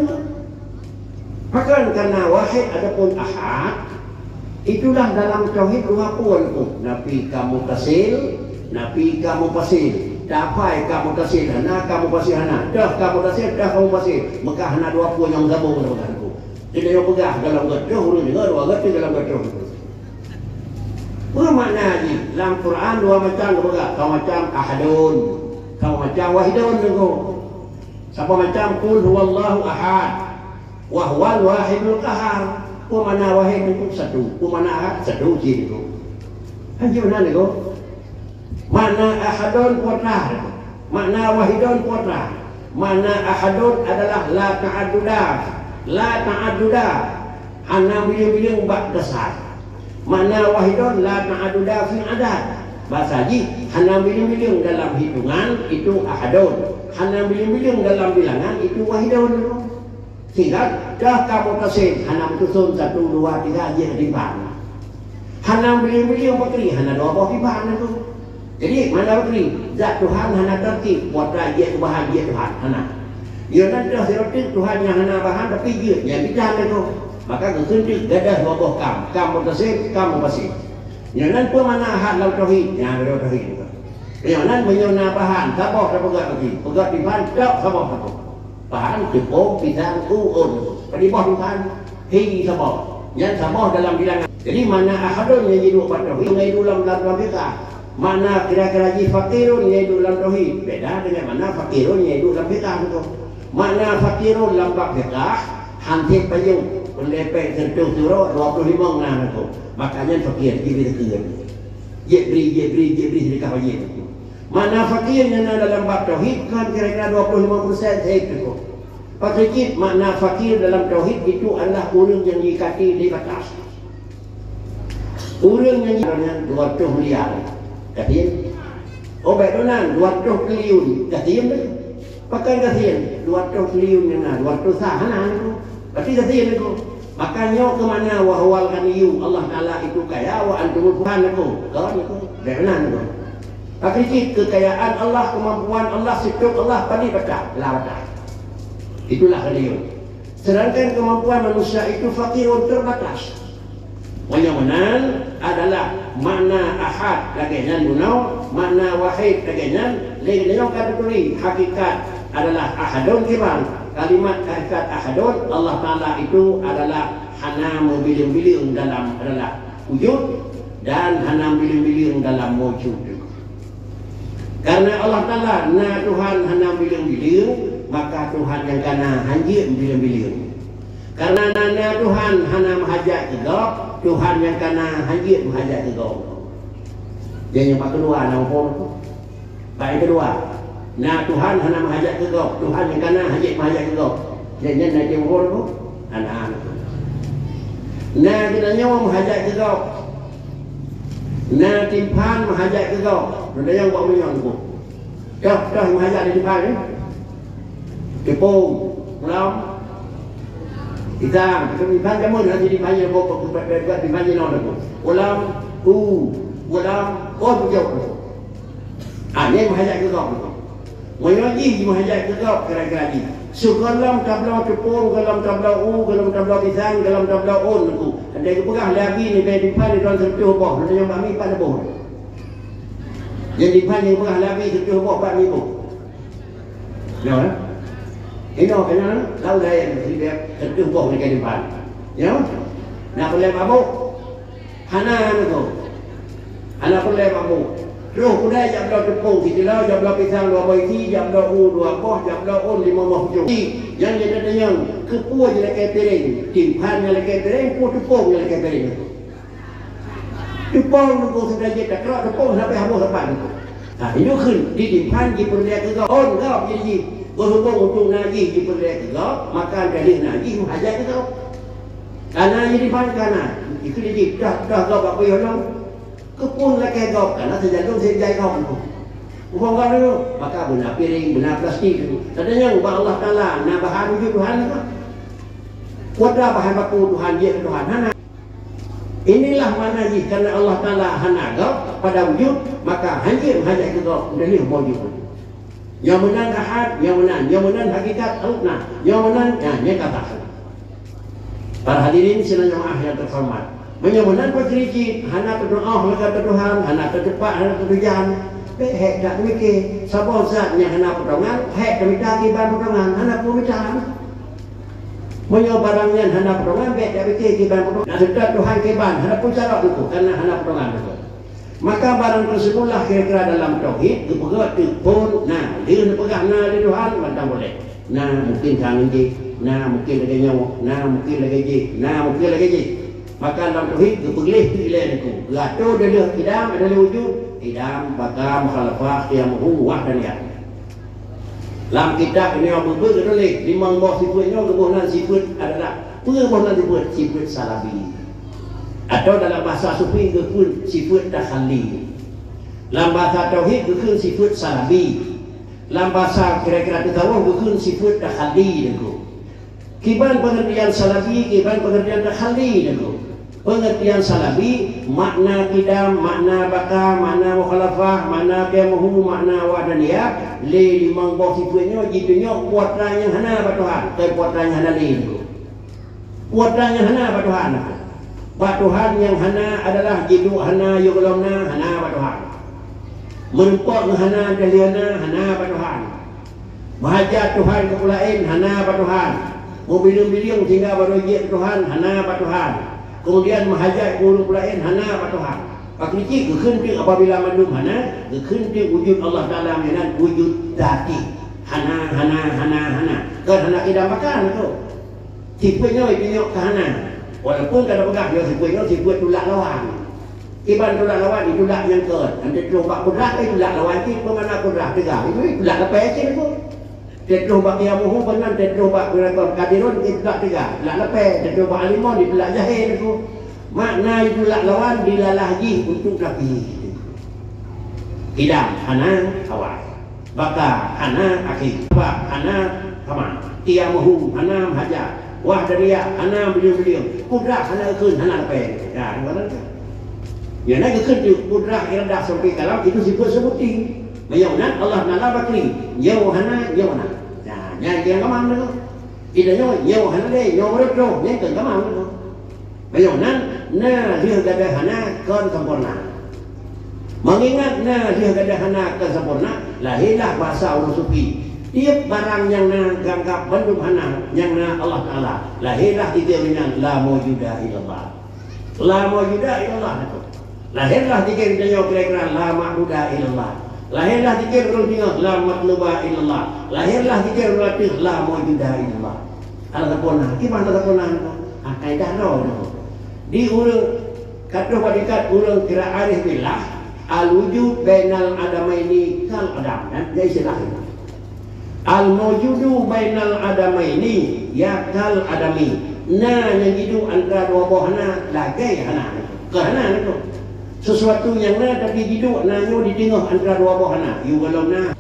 Pakon karena wahid ataupun ahad, itulah dalam tauhid dua pun tu. Nafi ka mutasil, nafi ka munfasil. Tapai ka mutasil hana, ka munfasil hana. Dah ka mutasil, dah ka munfasil. Maka hana dua pun nyang gabung dalam tu. Jadi, yang peugah dalam gatoh, ureuëng deungoe dua gatoh dalam gatoh. Apa makna jih? Lam Quran dua macam geupeugah. Ka macam ahadun, ka macam wahidun tu. Saboh macam, "Qul huwallahu ahad, wa huwal wahidul qahar." Peue makna wahid nyan? Satu. Peue makna ahad? Satu cit nyan. Hanjeuet na nyoe. Makna ahadun peue that? Makna wahidun peue that? Makna ahadun adalah la ta'adduda. La ta'adduda. Hana bileung-bileung bak dasar. Makna wahidun la ta'adduda fi adad. Bahasa jih, hana bileung-bileung dalam hitungan, itu ahadun. Hana bileung-bileung dalam bilangan, itu wahidun. Sehingga dah ka mutasil, hana meususon satu, dua, tiga, jeuet tiban. Hana bileung-bileung bakri, hana dua boh tiban tu. Jadi, mana bakri? Zat Tuhan hana tartib, buat jeuet keu bahan jeuet Tuhan, hana. Nyoe nan teuh sirotik Tuhan nyang hana bahan, tapi jeuet nyang bidan lagoe. Maka geukheun teuk gadoh dua boh kam, kam mutasil, kam munfasil. Nyoe nan peue makna ahad lam tauhid? Nyan gadoh tauhid. Nyoe nan meunyoe na bahan, saboh tapeugah lagi, peugah tiban, tok saboh saboh. Bahan teupeue pisang, u, ôn. Padub boh tiban, hi saboh. Nyan saboh dalam bilangan. Jadi, makna ahadun nyang jiduek bak tauhid, nyang jiduek lam, lam, lam fiqah. Makna kira-kira jih fakirun nyang jiduek lam tauhid. Beda dengan makna fakirun nyang jiduek lam fiqah tu. Makna fakirun lam bab fiqah, han sép pajoh, peulepek seureutôh suro, dua ploh limong na tu. Makanya fakir, jibri zakeuet. Jibri, jibri, jibri sedekah wajib. Makna fakir nyang na dalam bab tauhid kan kira-kira dua puluh lima persen saja tu. Pakri cit makna fakir dalam tauhid itu adalah ureuëng nyang jikati di batas. Ureuëng nyang ji-, dua ratus miliar. Gasien. Oh, baik tu nan, dua ratus triliun. Gasien tu. Pakon gasien, dua ratus triliun nyang na, dua ratus sah hana tu. Berarti gasien tu. Maka nyoe keu makna wa huwal ghaniyyu, Allah Taala itu kaya, wa antumul fuqara tu. Kon tu. Baik tu nan tu. Tapi cit kekayaan Allah, kemampuan Allah, sitoe Allah, padub batas, la batas. Itulah ghaniyun. Sedangkan kemampuan manusia itu fakirun, terbatas. Meunyoe meunan adalah makna ahad lagèe nyan bunoe, makna wahid lagèe nyan, lé nyoe ka teupeuri hakikat adalah ahadun kiban. Kalimat hakikat ahadun, Allah Taala itu adalah hana meubileung-bileung dalam adalah wujud dan hana bileung-bileung dalam maujud. Karena Allah Taala na Tuhan hana bileung-bileung, maka Tuhan nyang ka na hanjeuet bileung-bileung. Karena na, na Tuhan hana meuhajat keu gob, Tuhan nyang ka na hana jeuet meuhajat keu gob. Jadi nyang bak keudua na muphom. Bak nyang keudua, na Tuhan hana meuhajat keu gob, Tuhan nyang ka na hana jeuet meuhajat keu gob. Jadi nyan na muphom tu? Hana. Na geutanyoe meuhajat keu gob. Na timphan meuhajat keu gob. Geutanyoe bak meunyoe tu. Toh, toh meuhajat di timphan ni. Teupông, ulam, pisang. Pisang jameun hana jitimphan, buat, buat timphan jinoe. Ulam, u, ulam, oh, bujok. Ah, nyan meuhajat keu gob. Meunyoe jih meuhajat keu gob, kira-kira jih. Sigohlom tabloe teupông, gohlom tabloe u, gohlom tabloe pisang, gohlom tabloe ôn, Teungku. Andai geupeugah lé Abi nibak timphan di droe sireutôh boh, nyan bak mi pat boh. Nyang timphan nyang geupeugah lé Abi sireutôh boh, pat mi boh. Nyoe, eh? Inoe keunan, lau laén sibék teuntèe boh ngon keulimpan. Nyoe, na peureulèe mabök? Hana, Teungku. Hana peureulèe mabök. Troh keudè jak bloe teupông sikilo, jak bloe pisang dua boh isi, jak bloe u dua boh, jak bloe ôn limong boh pucôh. Nyang jitanyong, keupeue jilakèe piréng? Timphan nyang lakèe piréng, peue teupông nyang lakèe piréng? Teupông, Teungku, sudah jeuet takrok teupông sampai habéh sapat, Teungku. Ha, inyoe kheun, di timphan jipeureulèe keu gob. Ôn gob jih, jih. Beuhubông untuk na jih jipeureulèe keu gob, maka ka lheueh na jih meuhajat keu gob. Ka na jih timphan, ka na. Ikheun jih, dah, dah gob bak peue lom. Keupeue lakèe gob, ka na sijadoe sijai gob, Teungku. Ubak gob dulu, maka beuna piréng, beuna plastik, Teungku. Tanyong bak Allah Taala, na bahan wujud Tuhan, Teungku? Peue bahan baku Tuhan, jeuet keu Tuhan? Hana. Inilah makna jih, karena Allah Taala hana gob pada wujud, maka hana jeuet meuhajat keu gob, dan lheueh mewujud. Nyoe meunan ahad, nyoe meunan, nyoe meunan hakikat, oh, na, nyoe meunan, na, nyoe kata. Para hadirin sidang jamaah yang terhormat, meunyoe meunan pakri cit, hana teudoa, hana teutuhan, hana teutupat, hana teutujan, bèk hék that meumiké, saboh zat nyang hana peutongan, hék teumita kiban peutongan, hana peue mita. Meunyoe barang nyan hana peutongan, bèk tapike kiban peutongan. Na seutôt Tuhan kiban, hana peue carông Teungku, kareuna hana peutongan Teungku. Maka barang teusebutlah kira-kira dalam tauhid, geupeugah teuk phon na, lheueh neupeugah na lé Tuhan, mantong boleh. Na mungken tangan jih, na mungken lagèe nyoe, na mungken lagèe jih, na mungken lagèe jih. Maka lam tauhid geupeugléh teuk ilèe Teungku. Geuatô dilèe idam adalah wujud, idam, baqa, mukhalafah, qiyamuhu, wahdaniyah. Lam kitab nyoe beubeue geutuléh, limong boh sifeuet nyoe geuboh nan sifeuet adalah, peue boh nan sifeuet? Sifeuet salabi. Atau dalam bahasa sufi geukheun sifeuet takhalli. Lam bahasa tauhid geukheun sifeuet salabi. Lam bahasa kira-kira tasawuf geukheun sifeuet takhalli Teungku. Kiban pengertian salabi, kiban pengertian takhalli Teungku. Pengertian salabi, makna qidam, makna baqa, makna mukhalafah, makna qiyamuhu, makna wahdaniyah, lé limong boh sifeuet nyoe jitunyok kuasa nyang hana bak Tuhan, keu kuasa nyang hana lé Teungku. Kuasa nyang hana bak Tuhan. Bak Tuhan nyang hana adalah jiduek hana, yôh gohlom na, hana bak Tuhan. Meurumpok ngon hana, dahlia na, hana bak Tuhan. Meuhajat Tuhan keu peue laén, hana bak Tuhan. Meubileung-bileung sehingga barô jeuet keu Tuhan, hana bak Tuhan. Kemudian meuhajat keu ureueng peue laén, hana bak Tuhan. Pakri cit geukheun teuk apabila mandum hana, geukheun teuk wujud Allah Taala meunan wujud zati. Hana, hana, hana, hana. Kon hana qidam baqa Teungku. Sifeuet nyoe jitunyok keu hana. Walaupun ka tapeugah nyoe sifeuet nyoe sifeuet tulak lawan. Kiban tulak lawan, itulak nyang keu. Nanti troh bak kudrah, eh, tulak lawan cit, peue makna kudrah teuga. Itu itulak lapèe cit Teungku. Teutroh bak qiyamuhu, peue nan teutroh bak qadirun, itulak teuga. Tulak lapèe, teutroh bak alimon, itulak jahé Teungku. Makna itulak lawan dilalah jih untuk nafi. Qidam hana awai. Baqa hana akhé. Ba hana sama. Qiyamuhu hana meuhajat. Wahdaniyah hana bileung-bileung. Kudrah hana geukheun, hana lapèe. Ya, gimana tu? Ya, na geukheun tu kudrah, iradah sampai kalam itu sifeuet subuti. Meunyoe nan Allah Taala bakri, nyoe hana, nyoe na. Ya, nyan nyang gamang tu. Kita nyoe, nyoe hana lé, nyoe baru troh, nyan kan gamang tu. Meunyoe nan, na lheueh gadoh hana kon sampoereuna. Meungingat na lheueh gadoh hana kon sampoereuna, lahirlah basa ureueng sufi. Tiep barang nyang na geuanggab bandum hana, nyang na Allah Taala. Lahirlah tiga nyan la maujuda illallah. La maujuda illallah. Lahirlah tiga tanyoe kira-kira la ma'buda illallah. Lahirlah tiga ureueng singoh la matluba illallah. Lahirlah tiga ureueng ateueh la maujuda illallah. Hana sampoereuna. Kiban hana sampoereuna? Ha, kaidah droe tu. Di ureuëng, ka troh bak tingkat ureuëng kira arif billah, al-wujud bainal adamaini kal adam, kan? Jadi istilah itu. Al-maujudu bainal adamaini ya kal adami. Na nyang jiduek antara dua boh hana, lagée hana. Keu hana tu. Sesuatu nyang na tapi jiduek na nyoe di teungoh antara dua boh hana. Yue gohlom na.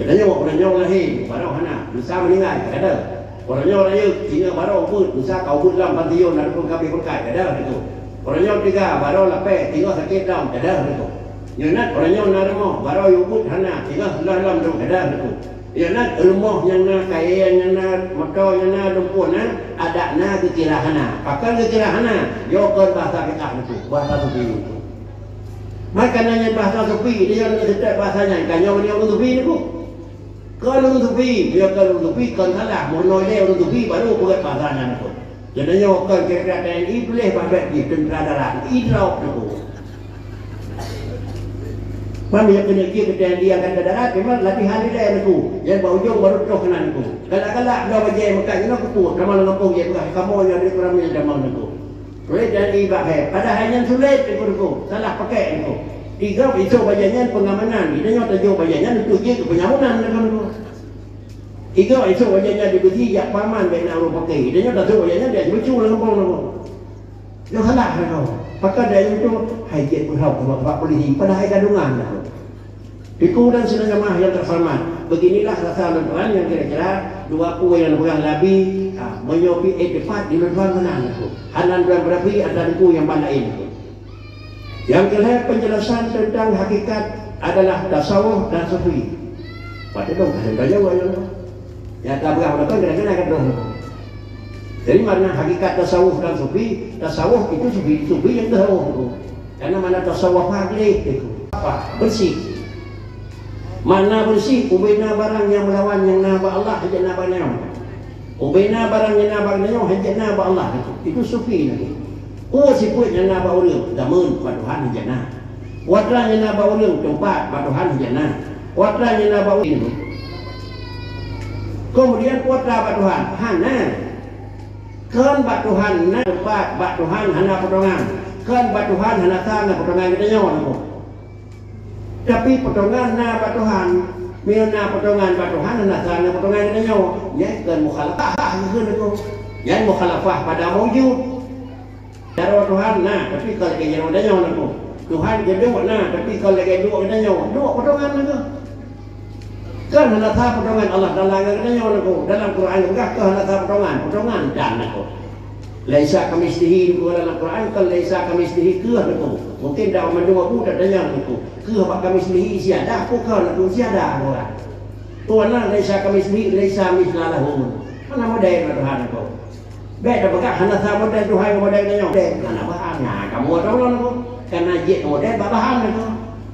Geutanyoe, uroe nyoe lahé, baroe hana, desya meuninggai, ka deuh. Uroe nyoe rayeuk, singoh baroe ubeuet, desya ka ubeuet lam pantiôn, na dukon ka abéh beureukat, ka deuh, na dukon. Uroe nyoe teuga, baroe lapée, singoh sakét lom, ka deuh, na dukon. Nyoe nat, uroe nyoe na rumoh, baroe yue ubeuet hana, singoh seuleuh lom, na dukon, ka deuh, na dukon. Nyoe nat, rumoh nyang na, kayée nyang na, moto nyang na, lumpur na, adak na, geukira hana. Pakon geukira hana? Nyoe kon bahasa fiqah, na dukon, bahasa sufi, na dukon. Maka na nyan bahasa sufi, di nyan na siteuk bahasa nyan, ka nyoe ureuëng sufi, na dukon. Kon ureuëng sufi, meunyoe kon ureuëng sufi, kon salah. Meurunoe lé ureuëng sufi, baru peugah bahasa nyan tu. Jadi nyoe kon kira-kira T N I tuléh bak bèk jih, teuntra darat, idrop tu. Ban meunyoe keuneuk jih keu T N I angkatan darat, memang latihan ilèe tu. Nyan bak ujong baru troh keunan tu. Galak-galak bloe bajèe meukat jinoe keu peue, tamong lam gampông jih peugah, "Kamoe nyoe di Kuramil tamong tu." Sulet dan ié bak hai. Padahai nyan sulet, Teungku, Teungku. Salah pakai, Teungku. Igob isoe bajèe nyan pengamanan. Geutanyoe tajok bajèe nyan untuk jeuet keu penyamanan, Teungku, Teungku. Igob isoe bajèe nyan dibeuji jak paman bèk na ureueng pakai. Geutanyoe tajok bajèe nyan jak jibucu lam gampông, Teungku. Nyoe salah, Teungku. Pakon dari itu, hai jeuet beuhok bak, bak polisi. Padahai gadungan, Teungku. Teungku dan sidang jamaah yang terhormat, beginilah rasa lôn tuan yang kira-kira dua peue nyang lôn peugah Nabi, ha, meunyoe pih eh tepat di lôn tuan meunan, Teungku. Hana lôn tuan beurapi atra Teungku nyang ban laén, Teungku. Nyang keulhèe, penjelasan tentang hakikat adalah tasawuf dan sufi. Padahai dong, kadang-kadang jawab, ya. Nyata beurah meunan kan kadang-kadang ka droe. Jadi, makna hakikat tasawuf dan sufi, tasawuf itu sufi, sufi nyang tasawuf itu. Karena makna tasawuf gleh itu. Apa? Bersih. Makna bersih, ubena barang nyang meulawan nyang na bak Allah, hana na bak nyoe. Ubena barang nyang na bak nyoe, hana na bak Allah itu. Itu sufi itu. Peue sifeuet nyang na bak ureueng, jameun, bak Tuhan hana na. Peue atra nyang na bak ureueng, teumpat, bak Tuhan hana na. Peue atra nyang na bak ureueng. Kemudian peue atra bak Tuhan? Hana. Kon bak Tuhan na teumpat, bak Tuhan hana potongan. Kon bak Tuhan hana sa ngon potongan geutanyoe, Teungku. Tapi potongan na bak Tuhan. Meunyoe na potongan bak Tuhan, hana sa ngon potongan geutanyoe. Nyan kon mukhalafah, Teungku. Nyan mukhalafah pada maujud. Jaroe Tuhan na, tapi kon lagèe jaroe tanyoe, Teungku. Tuhan geuduek na, tapi kon lagèe duek geutanyoe. Duek potongan, Teungku. Kon hana sa potongan Allah Taala ngon geutanyoe, Teungku. Dalam Quran geupeugah kon hana sa potongan, potongan dan, Teungku. Laisa kamitslihi, Teungku, dalam Quran kon laisa kamitslihi keuh, Teungku. Mungkin dak mandum abu tatanya, Teungku. Keuh bak kamitslihi siadah, peue kon, Teungku, siadah, Teungku. Tuhan na laisa kamitslihi, laisa mitsla lahu. Hana model Tuhan, Teungku. Bèk tapeugah hana sa model Tuhan ngon model tanyoe. Model hana bahan. Nah, kamoe tolong, Teungku. Karena jeuet model bak bahan, Teungku.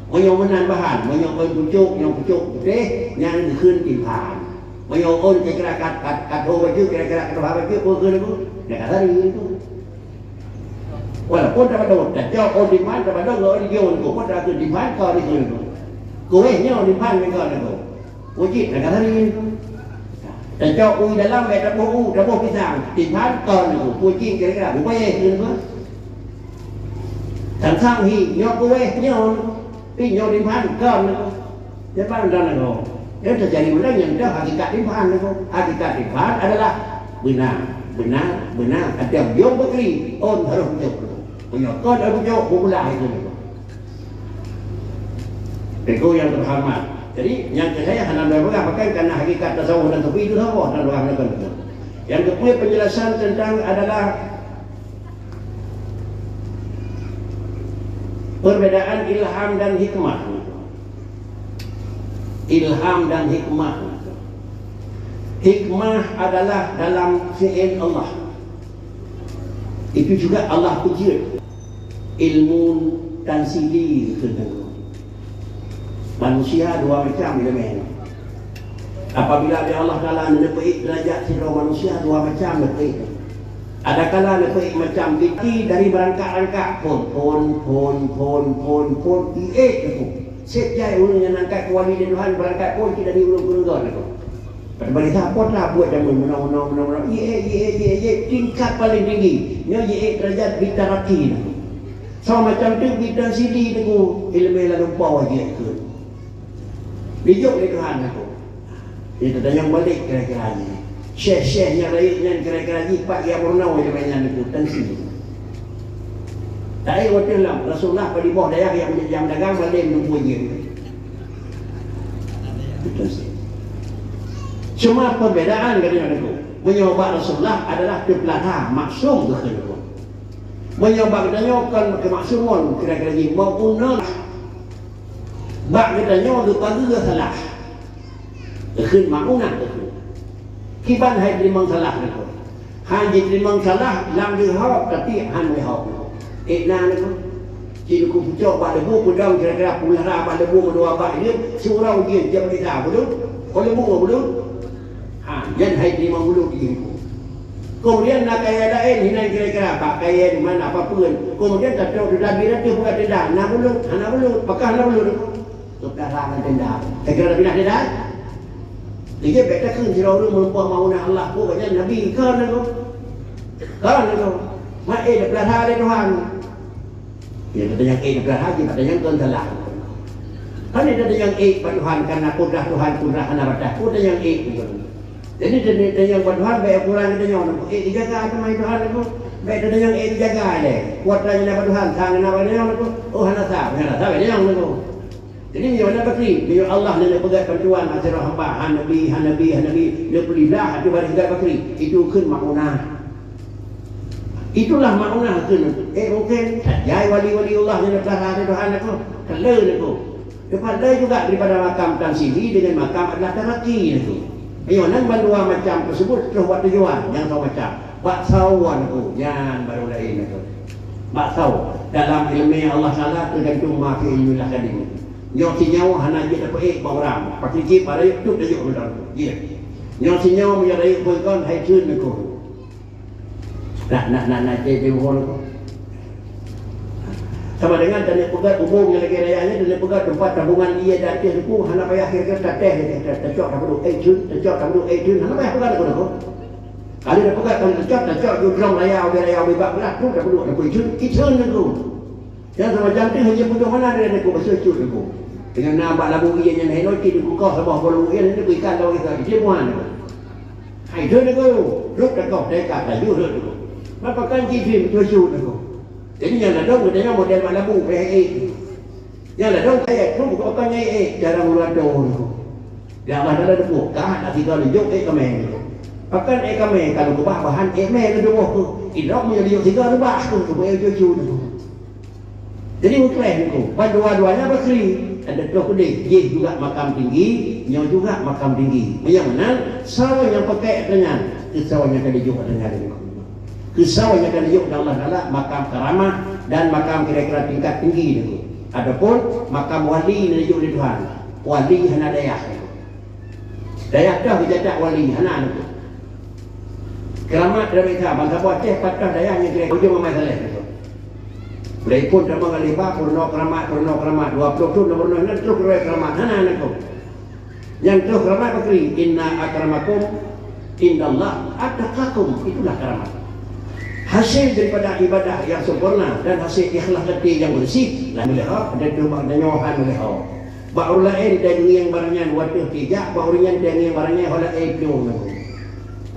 Meunyoe meunan bahan, meunyoe ôn pucok, nyoe pucok putéh, nyan geukheun timphan. Meunyoe ôn kira-kira kat, kat, kat ho bajeuet, kira-kira kat ho bajeuet, peue kheun, Teungku? Nyan ka sari, Teungku. Walaupun tapadong, tacok ôn timphan, tapadong ngon ôn ijo, Teungku. Peue takheun timphan, kon dikheun, Teungku. Kuéh nyoe timphan ngon kon, Teungku. Wajéb na ka lari. Tacok u dalam, eh, taboh u, taboh pisang. Timphan kon, Teungku. Kucing kira-kira, bubé, Teungku. Sang-sang hi, nyoe kuéh, nyoe. Pi nyoe timphan kon, Teungku. Timphan kon, Teungku. Nyoe teujadi ureueng nyang teuh hakikat timphan, Teungku. Hakikat timphan adalah beuna, beuna, beuna. Ada biong beukri, ôn harôh jok, Teungku. Meunyoe kon harôh jok, beulah itu, Teungku. Teungku yang terhormat. Jadi, nyang keu saya hana dua peugah, bahkan karena hakikat tasawuf dan sufi itu sama, hana dua peugah. Yang kedua, penjelasan tentang adalah perbedaan ilham dan hikmah. Ilham dan hikmah. Hikmah adalah dalam fi'il Allah. Itu juga Allah peujeuet. Ilmu tanzili keu Teungku. Manusia dua macam ileumèe. Apabila di Allah Taala neupeuék derajat sidroe manusia dua macam neupeuék. Adakala neupeuék macam piti dari beurangkat-rangkat phon, phon, phon, phon, phon, phon, iék Teungku. Setiap ureueng nyang angkat keuwali lé Tuhan beurangkat phon cit dari ureueng keureugon Teungku. Pada bari sapo telah buet jameun meunoe, meunoe, meunoe, meunoe. Jiék, jiék, jiék, jiék, tingkat paléng tinggi. Nyoe jiék derajat bitaraki. Sama macam tu bitan sidi teungku, ileumé laleumpau jiék keu. Dijok lé Tuhan aku. Jadi, tanyong balik kira-kira jih. Syekh-syekh nyang rayeuk nyan kira-kira jih pat ya meunoe ileumé nyan teungku, tan sidi. Tapi watèe lam Rasulullah pada boh dayah nyang, nyang dagang balik nunggu jiék. Betul sih. Cuma perbedaan katanya niku. Meunyoe bak Rasulullah adalah teupeulara, maksum keu niku. Meunyoe bak geutanyoe kon keumaksumon kira-kira jih, mau uneun bak geutanyoe geupageue salah. Kheun maunah kheun. Kiban hai teurimong salah niku. Han jiteurimong salah lam leuhop, tapi han leuhop. Ék na neukeu. Ci neukeu pucok bak leubue, peudong kira-kira peulara bak leubue meudua bak jeuet, siuroe jeuet jeuet meudesa, beudôh? Oh leubue, beudôh? Ha, nyan hai teurimong bulut jih neukeu. Kemudian na kayèe laén hinan kira-kira bak kayèe di mana apa pun. Kemudian tatrok di dabi ateueh buka tenda, na bulut, hana bulut, pakah na bulut. Teupeudara ngon tenda. Teuka na pinah tenda? Lagèe bèk takheun sidroe ureueng meureumpok maunah Allah, peue gobnyan nabi? Kon lagoe. Kon lagoe. Mak ék teupeudara lé Tuhan. Ya, gata nyang ék teupeudara, gata nyang kon salah. Kan gata nyang ék bak Tuhan, karena kudrah Tuhan, kudrah hana batas. Gata nyang ék. Jadi, gata nyang bak Tuhan, bèk ukuran gata nyoe, ék dijaga teuma Tuhan lagoe. Bèk gata nyang ék dijaga lé. Kuat lagèe na bak Tuhan, sang na bak gata nyoe lagoe. Oh, hana sa, hana sa bak gata nyoe lagoe. Jadi, meunyoe na bakri, meunyoe Allah neupeugah bantuan bak sidroe hamba, han nabi, han nabi, han nabi, neupeuliblah ateueh baréh gata bakri, itu kheun maunah. Itulah maunah kheun. Eh, mungkin tajai wali-wali Allah nyang neupeulahra lé Tuhan aku, keu lé aku. Teupat lé juga daripada makam tamsili dengan makam adalah taraki aku. Meunyoe nan bandua macam tersebut troh bak tujuan nyang sama macam. Bak sawan aku, nyan baru laén aku. Bak saw. Dalam ileumèe Allah Taala teugantung ma fi ilmillah kadim. Nyoe sinyoe hana jeuet tapeuék bak urang. Pakri cit bak rayeuk tut tajok mantong. Jeuet. Nyoe sinyoe meunyoe rayeuk phon kon hai theun neukoh. Nah, nah, nah, nah, cit di buhon tu. Sama dengan taneuk peugöt ubông nyang lagèe raya nyan, taneuk peugöt teumpat tabungan ie di ateueh tu, hana payah kira-kira tatéh, tacok tapeuduek, eh, theun, tacok tapeuduek, eh, theun, hana payah peugöt lagoe. Kali tapeugöt, kali tacok, tacok ju drom raya, ubé raya, ubé bak blah, tu tapeuduek, tapeuduek, theun, theun lagoe. Nyang sama jam tu hanya peuduek mana dia ada ku basuh cut aku. Dengan na bak labu ie nyan hai nyoe cit aku koh saboh bolu ie nyan aku ikan lawan kita. Dia muan aku. Hai deuh aku. Duk takoh teka laju deuh aku. Napa kan cit film tu cut aku. Jadi nyang ladôm geutanyoe model bak labu payah ék. Nyang ladôm kaya tu bukan nyang ék cara meuradô aku. Ya Allah Taala teupeue, ka hana sigoe neujok ék kamè. Pakon ék kamè ka lôn keubah bahan ék mè lôn tuboh keuh. Idrop meunyoe neujok sigoe reubah keuh, keuh ék cucu tu. Jadi meukreh niku, ban dua-duanya bakri, ada troh keudeh, jih juga makam tinggi, nyoe juga makam tinggi. Meunyoe meunan, soe nyang pakèk ata nyan, keu soe nyang ka neujok ata nyan niku. Keu soe nyang ka neujok lé Allah Taala makam karamah dan makam kira-kira tingkat tinggi niku. Adapun makam wali neujok lé Tuhan, wali hana dayah niku. Dayah toh geucacak wali, hana lagèe. Keuramat Nabi Isa, bansa Aceh pat toh dayah nyang kira ujong Amai Saleh. Mulai phon tamong alih ba, peurunoe keuramat, peurunoe keuramat, dua ploh thon na peurunoe, nyan troh keuramat, hana lagèe. Nyang troh keuramat bakri, "Inna akramakum indallah atqakum." Itulah keuramat. Hasil daripada ibadah yang sempurna dan hasil ikhlas hati yang bersih, lah meuleuha, dan cuma nyoe han meuleuha. Bak ureueng laén tangieng barang nyan watèe tijak, bak ureueng nyan tangieng barang nyan ho laén ploh nyoe.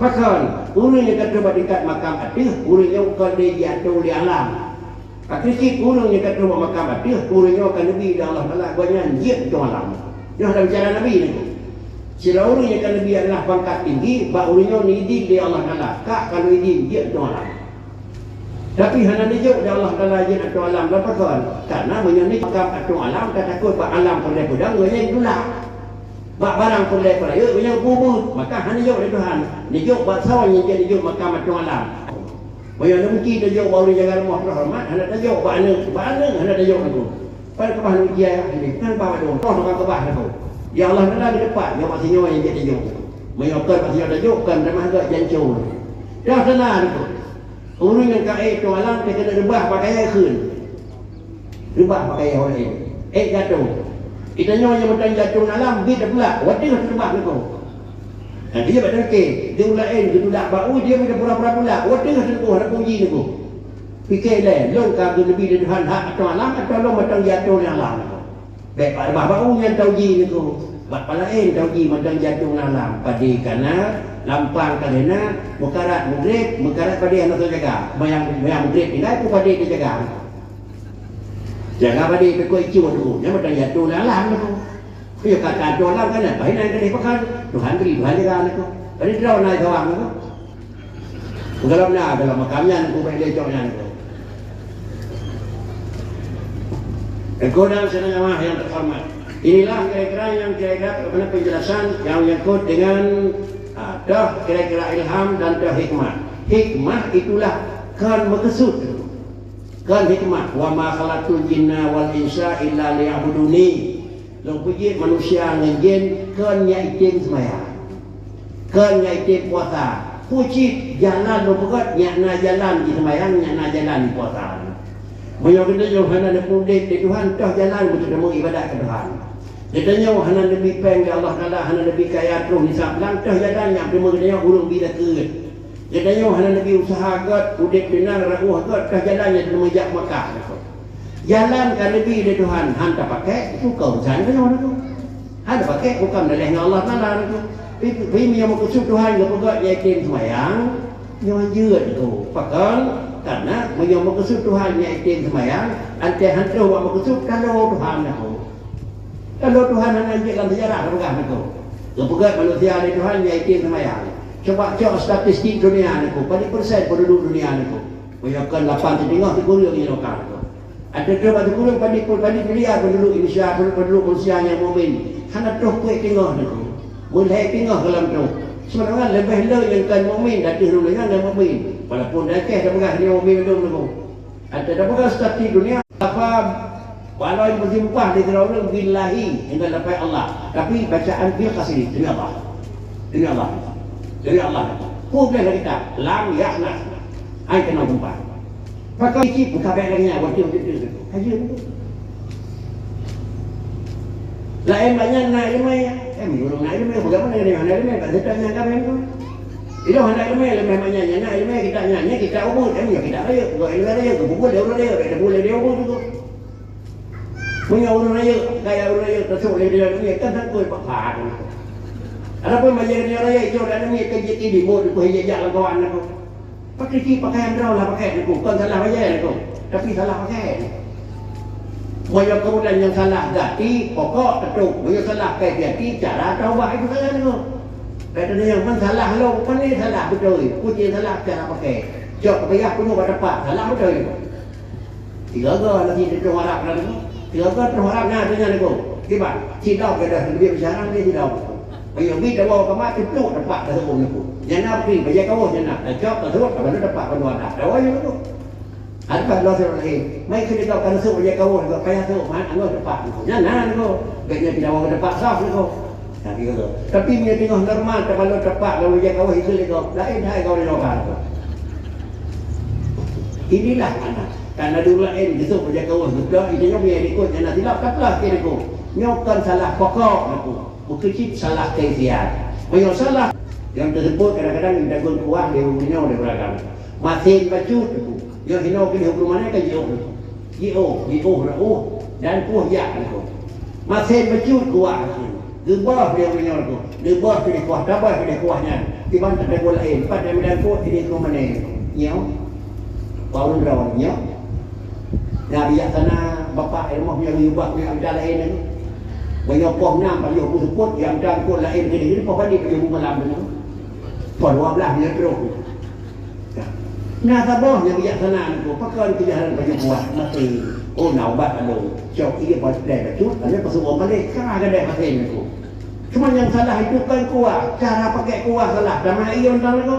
Pakon, ureueng nyang ka troh bak tingkat makam ateueh, ureueng nyoe kon lé jiatô lé alam. Pakri cit ureueng nyang ka troh bak makam ateueh, ureueng nyoe ka neubi lé Allah Taala, gobnyan jeuet ateueh alam. Nyoe hana bicara nabi nyoe. Sidroe ureueng nyang ka neubi adalah pangkat tinggi, bak ureueng nyoe neuidin lé Allah Taala, ka ka neuidin jeuet ateueh alam. Tapi hana neujok lé Allah Taala jeuet ateueh alam, pakon? Karena meunyoe neujok makam ateueh alam, ka takot bak alam peureulèe peudong, ngon nyang tulak. Bak barang peureulèe peurayeuk, ngon nyang peubeuet, maka hana neujok lé Tuhan. Neujok bak soe nyang jeuet neujok makam ateueh alam. Meunyoe neubenci tajok bak ureueng jaga rumoh teuhoreumat, hana tajok bak aneuk, bak aneuk hana tajok lagoe. Pat keubah neuuji ayah ini, kan bak dong, toh tukang keubah lagoe. Ya Allah Taala di depan, nyoe bak sinyoe nyang jeuet tajok. Meunyoe kon bak sinyoe tajok, kon tamah gèt janco. Dah sana lagoe. Ureueng nyang ka ék ateueh alam teuh keuneuk reubah pakaian kheun. Reubah pakaian ureueng ék. Ék jatong. Geutanyoe nyang mantong jatong alam, bit teupeulak, watèe reubah lagoe. Nah, dia bak teuke, dia ulak en, geutulak bak u, dia pura-pura tulak. Watèe teungku hana puji teungku. Pike lé, lôn ka geuleubi lé Tuhan hak ateueh alam, atau lôn mantong jiatô lé alam. Bèk bak, bak, bak u nyan tauji teungku. Bak pala en tauji mantong jiatô lé alam. Padé ka na, lampang ka lheueh na, meukarat meugreb, meukarat padé hana soe jaga. Mayang, mayang meugreb tinggai, peue padé teujaga. Jaga padé teuku icu teungku, nyan mantong jiatô lé alam teungku. Iya, ka, ka, dolam ka na, bah inan keudeh peugah, Tuhan bri, Tuhan jaga aneuk keuh. Bari droe na sawang tu. Dalam na, dalam makam nyan, ku bèk lecok nyan tu. Engkau dan saudara jamaah yang terhormat. Inilah kira-kira yang kira-kira bagaimana penjelasan yang menyangkut dengan, ah, toh kira-kira ilham dan toh hikmah. Hikmah itulah kan meukeusut. Kan hikmah, "Wa ma khalaqtul jinna wal insa illa liya'buduni." Lôn peujeuet manusia ngon jén kon nyang item seumayang. Kon nyang item puasa. Peue cit jalan lôn peugöt, nyak na jalan jiseumayang, nyak na jalan jipuasa. Meunyoe geutanyoe hana neupeuudép lé Tuhan, toh jalan beuteutamong iébadat keu Tuhan. Geutanyoe hana neubi péng lé Allah Taala, hana neubi kaya troh nisa blang, toh jalan nyang teuma geutanyoe ureuëng bi zakeuet. Geutanyoe hana neubi useuha gét, udép teunang, reuôh gét, ka jalan nyang teuneuk jak Makkah, neukô. Jalan ka neubi lé Tuhan, han tapakék, itu ka urusan geutanyoe, neukô. Han tapakék, bukon daleh ngon Allah Taala, neukô. Pi, pi, meunyoe meukeusut Tuhan geupeugét nyang item seumayang, nyoe jeuet, neukô. Pakon? Karena meunyoe meukeusut Tuhan nyang item seumayang, anté han troh bak meukeusut, ka lo Tuhan, neukô. Lalu Tuhan hana jeuet lam sejarah, peugah neukô. Geupeugét manusia lé Tuhan nyang item seumayang. Coba cok statistik dunia neukô, padum persen penduduk dunia neukô. Meunyoe kon lapan siteungoh sikureueng nyoe ka neukô. Ateueh troh bak sikureueng padum, padum miliar penduduk Indonesia, penduduk manusia nyang mukmin. Hana troh peuet teungoh neukô. Meulhèe teungoh gohlom troh. Sebenarnya leubeh le nyang kon mukmin, ateueh ureuëng nyang mukmin. Walaupun di Aceh tapeugah dia mukmin mandum neukô. Ata tapeugah statistik dunia, apa, walau meusimpah di sidroe ureuëng billahi, dengan lafaz Allah. Tapi bacaan bil kasri, demi Allah. Demi Allah. Demi Allah. Peue lagèe kitab, lam yakhna. Hai keunoe sumpah. Pakon cit, buka bèk lagèe nyan, waktu itu, itu, itu. Haji itu. Laén banyak na ileumèe. Eh, meunurot na ileumèe, bagaimana dengan na ileumèe? Tak ada tanya kami tu. Ilôn hana ileumèe, ileumèe banyak, na ileumèe kita nyan, kita ubit, eh, kita rayeuk, bukan ileumèe rayeuk, bukan dia urang rayeuk, dia boleh dia ubit tu. Meunyoe ureuëng rayeuk, kaya ureuëng rayeuk, tasôk lé dia dunia, kan takoi bak pha. Adapun bajèe nyoe rayeuk, cok dalam ni, kan jeuet tibi, bot, dipeuhijak lam kawan aku. Pakai cit pakaian droe lah pakai, bukan salah bajèe, tapi salah pakai. Meunyoe keubulan nyang salah gati, pokok teutôp. Meunyoe salah kaifiati, cara taubah itu salah tu. Kata dia, "Man salah lo, pan ni salah beutôi. Kunci salah cara pakai. Jok payah penuh bak tepak, salah beutôi." Tiga ga lagi di troh Arab kan tu. Tiga ga troh Arab na tu nyan tu. Kiban, sidau ke dah lebih bicara ni sidau. Ayo, bi tawoe kama tipluk tepak dah tu. Nyan na pri, bajèe kawah nyan na. Dah jok dah tu, ka tepak bandua dah. Tawoe nyan tu. Ada bah lo seurup laén. Mai keu leuka ka neusok bajèe kawah, ka payah sok mat, angoh tepak niko. Nyan na niko. Bèk nyan pih lawan tepak sah niko. Tapi niko. Tapi meunyoe teungoh normal, teupalo tepak lawan bajèe kawah, itu leuka. Laén hai kawan leuka niko. Inilah anak. Karena dulu laén, besok bajèe kawah, beutôi, itu nyoe meunyoe ikot, nyan na silap, ka peugah keu niko. Nyoe kon salah pokok niko. Bukeucit salah kaifiat. Meunyoe salah, nyang teuseubut kadang-kadang jidagon kuah di ureuëng nyoe di peuragan. Masen bacut, nyoe hinoe keu di huköm mana ka jiôh. Jiôh, jiôh reuôh, dan kuah jak niko. Masen bacut kuah niko. Geuboh di ureuëng nyoe niko. Geuboh keu di kuah, taboh keu di kuah nyan. Kiban teudagon laén, pat nyang meudangkot di huköm mana niko. Nyoe. Bak ureuëng droe nyoe. Na bijaksana bapak ilmu nyang geuyue bah nyang ada laén nyan. Meunyoe poh nam pajoh beuseupôt, nyang dan kon laén keudeh, poh padit pajoh beumalam nyan. Poh dua belas nyan troh. Na saboh nyang bijaksana niko, pakon keujahan pajoh buah maté. Oh, na ubat aloe. Cok ié pajoh bacut, ada pasuruh malaikat ada maté niko. Cuma nyang salah itu kan kuah, cara pakai kuah salah. Sama ié nyan niko.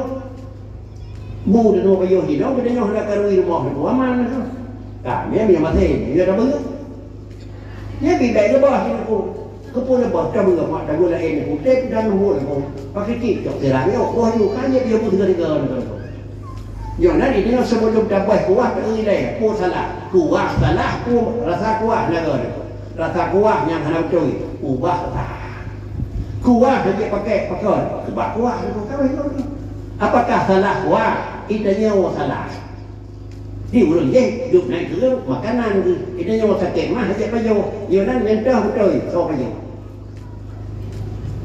Bu tanoh payoh jinoe, geutanyoe hana karui rumoh niko, aman niko. Ka, nyan meunyoe maté, nyan ka beuh. Nyan bidai leubah niko. Keupeue leubah, ka beuh mak tabu laén niko. Tép dan nuhur niko. Pakai tip cok sirah nyoe, boh nyoe, ka nyan piôh peuet tiga niko. Nyoe na di nyoe sebelum taboh kuah, taeu ilèe, peue salah. Kuah salah, peue rasa kuah na niko. Rasa kuah nyang hana beutôi, ubah rasa. Kuah hana jipakèk pakon, keubah kuah nyoe ka lheueh nyoe. Apakah salah kuah? Geutanyoe salah. Di ureueng jih duek ngon keu makanan geuh. Geutanyoe sakét mah hana jipajoh. Nyoe nan nyang teuh beutôi, soe pajoh.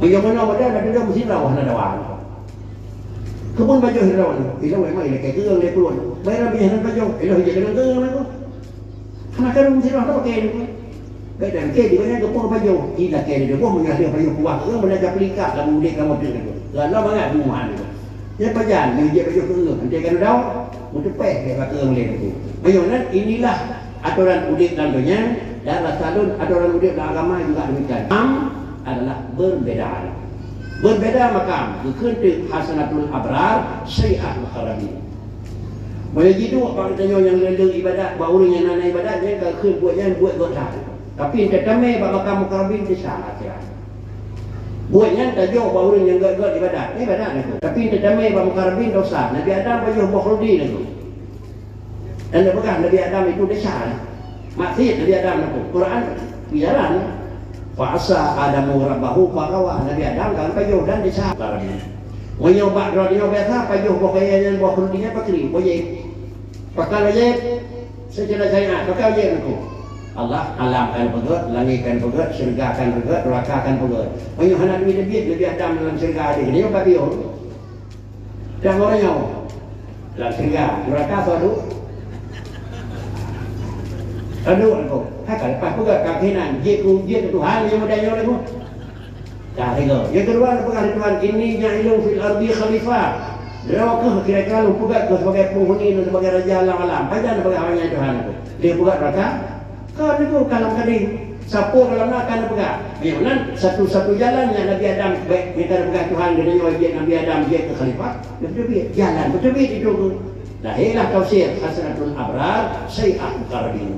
Meunyoe meunoe model na dudoe meusidroe hana dawa. Keupeue pajoh sidroe nyoe? Ilôn memang ilakèe keu ureueng lé puluhan. Bayeran biasa hana pajoh, ilôn hana keunong keu ureueng lakoe. Hana karu sidroe hana pakai lé. Bèk dan keu di banyak geupeu pajoh. Ilakèe lé boh meunyoe lé pajoh kuah ureueng belajar peulingkat lam udép kamoe teuh lakoe. Galom mangat bumoe nyoe. Nyan pajan nyoe jeuet pajoh keu ureueng. Hana karu dawa, meuteupèh lé bak ureueng lé lakoe. Meunyoe nan inilah atoran udép lam donya, dan rasa lôn atoran udép lam agama juga demikian. Am adalah berbeda. Berbeda makam, geukheun teuk hasanatul abrar, sayyi'atul muqarrabin. Meunyoe jiduek bak geutanyoe nyang le-le ibadat, bak ureueng nyang na ibadat, nyan ka kheun buet nyan buet gét that. Tapi teutamé bak makam muqarrabin, desya akhirat. Buet nyan tajoh bak ureueng nyang gét-gét ibadat, ibadat lakoe. Tapi teutamé bak muqarrabin, desya. Nabi Adam pajoh boh khuldi lakoe. Dan neupeugah Nabi Adam itu desya. Maksiet Nabi Adam lakoe. Quran piaran. Fa asa Adamu rabbahu faghawa. Nabi Adam kan pajoh dan desya. Meunyoe bak droe nyoe biasa pajoh boh kayèe nyan, boh khuldi nyan pakri, wajéb. Pakon wajéb? Seucara syariat, pakon wajéb lakoe? Allah alam kan peugét, langét kan peugét, syeuruga kan peugét, neuraka kan peugét. Meunyoe hana teubiet-biet Nabi Adam lam syeuruga, adak nyoe ka piôh. Dan ureueng nyoe lam syeuruga, neuraka soe duek? Soe duek lakoe? Hai ka leupah peugah ka keunan, jeuet keu, jeuet keu Tuhan nyang meutanyoe lakoe. Ka lheueh. Nyang keudua, neupeugah lé Tuhan, "Inni ja'ilun fil ardi khalifah." Droe kheueh kira-kira lôn peugah kheueh sebagai penghuni dan sebagai raja lam alam. Pajan neupeugah awak nyan Tuhan aku? Lé peugah neuraka? Ka lakoe ka lam kadi. Sapeue dalam na ka neupeugah. Meunyoe nan satu-satu jalan nyang Nabi Adam bèk mita neupeugah Tuhan, geutanyoe jeuet Nabi Adam jeuet keu khalifah. Beuteubiet, jalan beuteubiet itu tu. Lahirlah tafsir hasanatul abrar, sayyi'atul muqarrabin.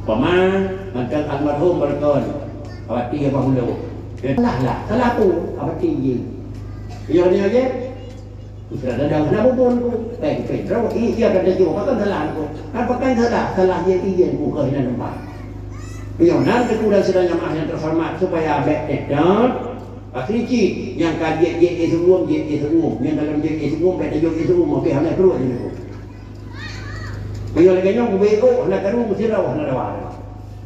Pama mantong almarhum Barton, awak ti Abah Ulo. Salah lah, salah tu, awak ti je. Yo, ni aja. Sudah ada hana bubun tu. Baik, baik. Terus, i-, iya kata jiwa, bukan salah tu. Apa kan salah? Salah dia izin ku ke hinan tempat. Yo, nan teguh dan sidang jamaah yang terhormat, supaya abek tetap Pakri cit nyang ka jeuet-jeuet éh siuem, jeuet éh siuem. Nyang ka lom jeuet éh siuem, bèk tajok éh siuem, oke, hana keureuh jeuet éh siuem. Meunyoe lagèe nyoe, geubeudôh, hana karu, meusidroe, hana dawa.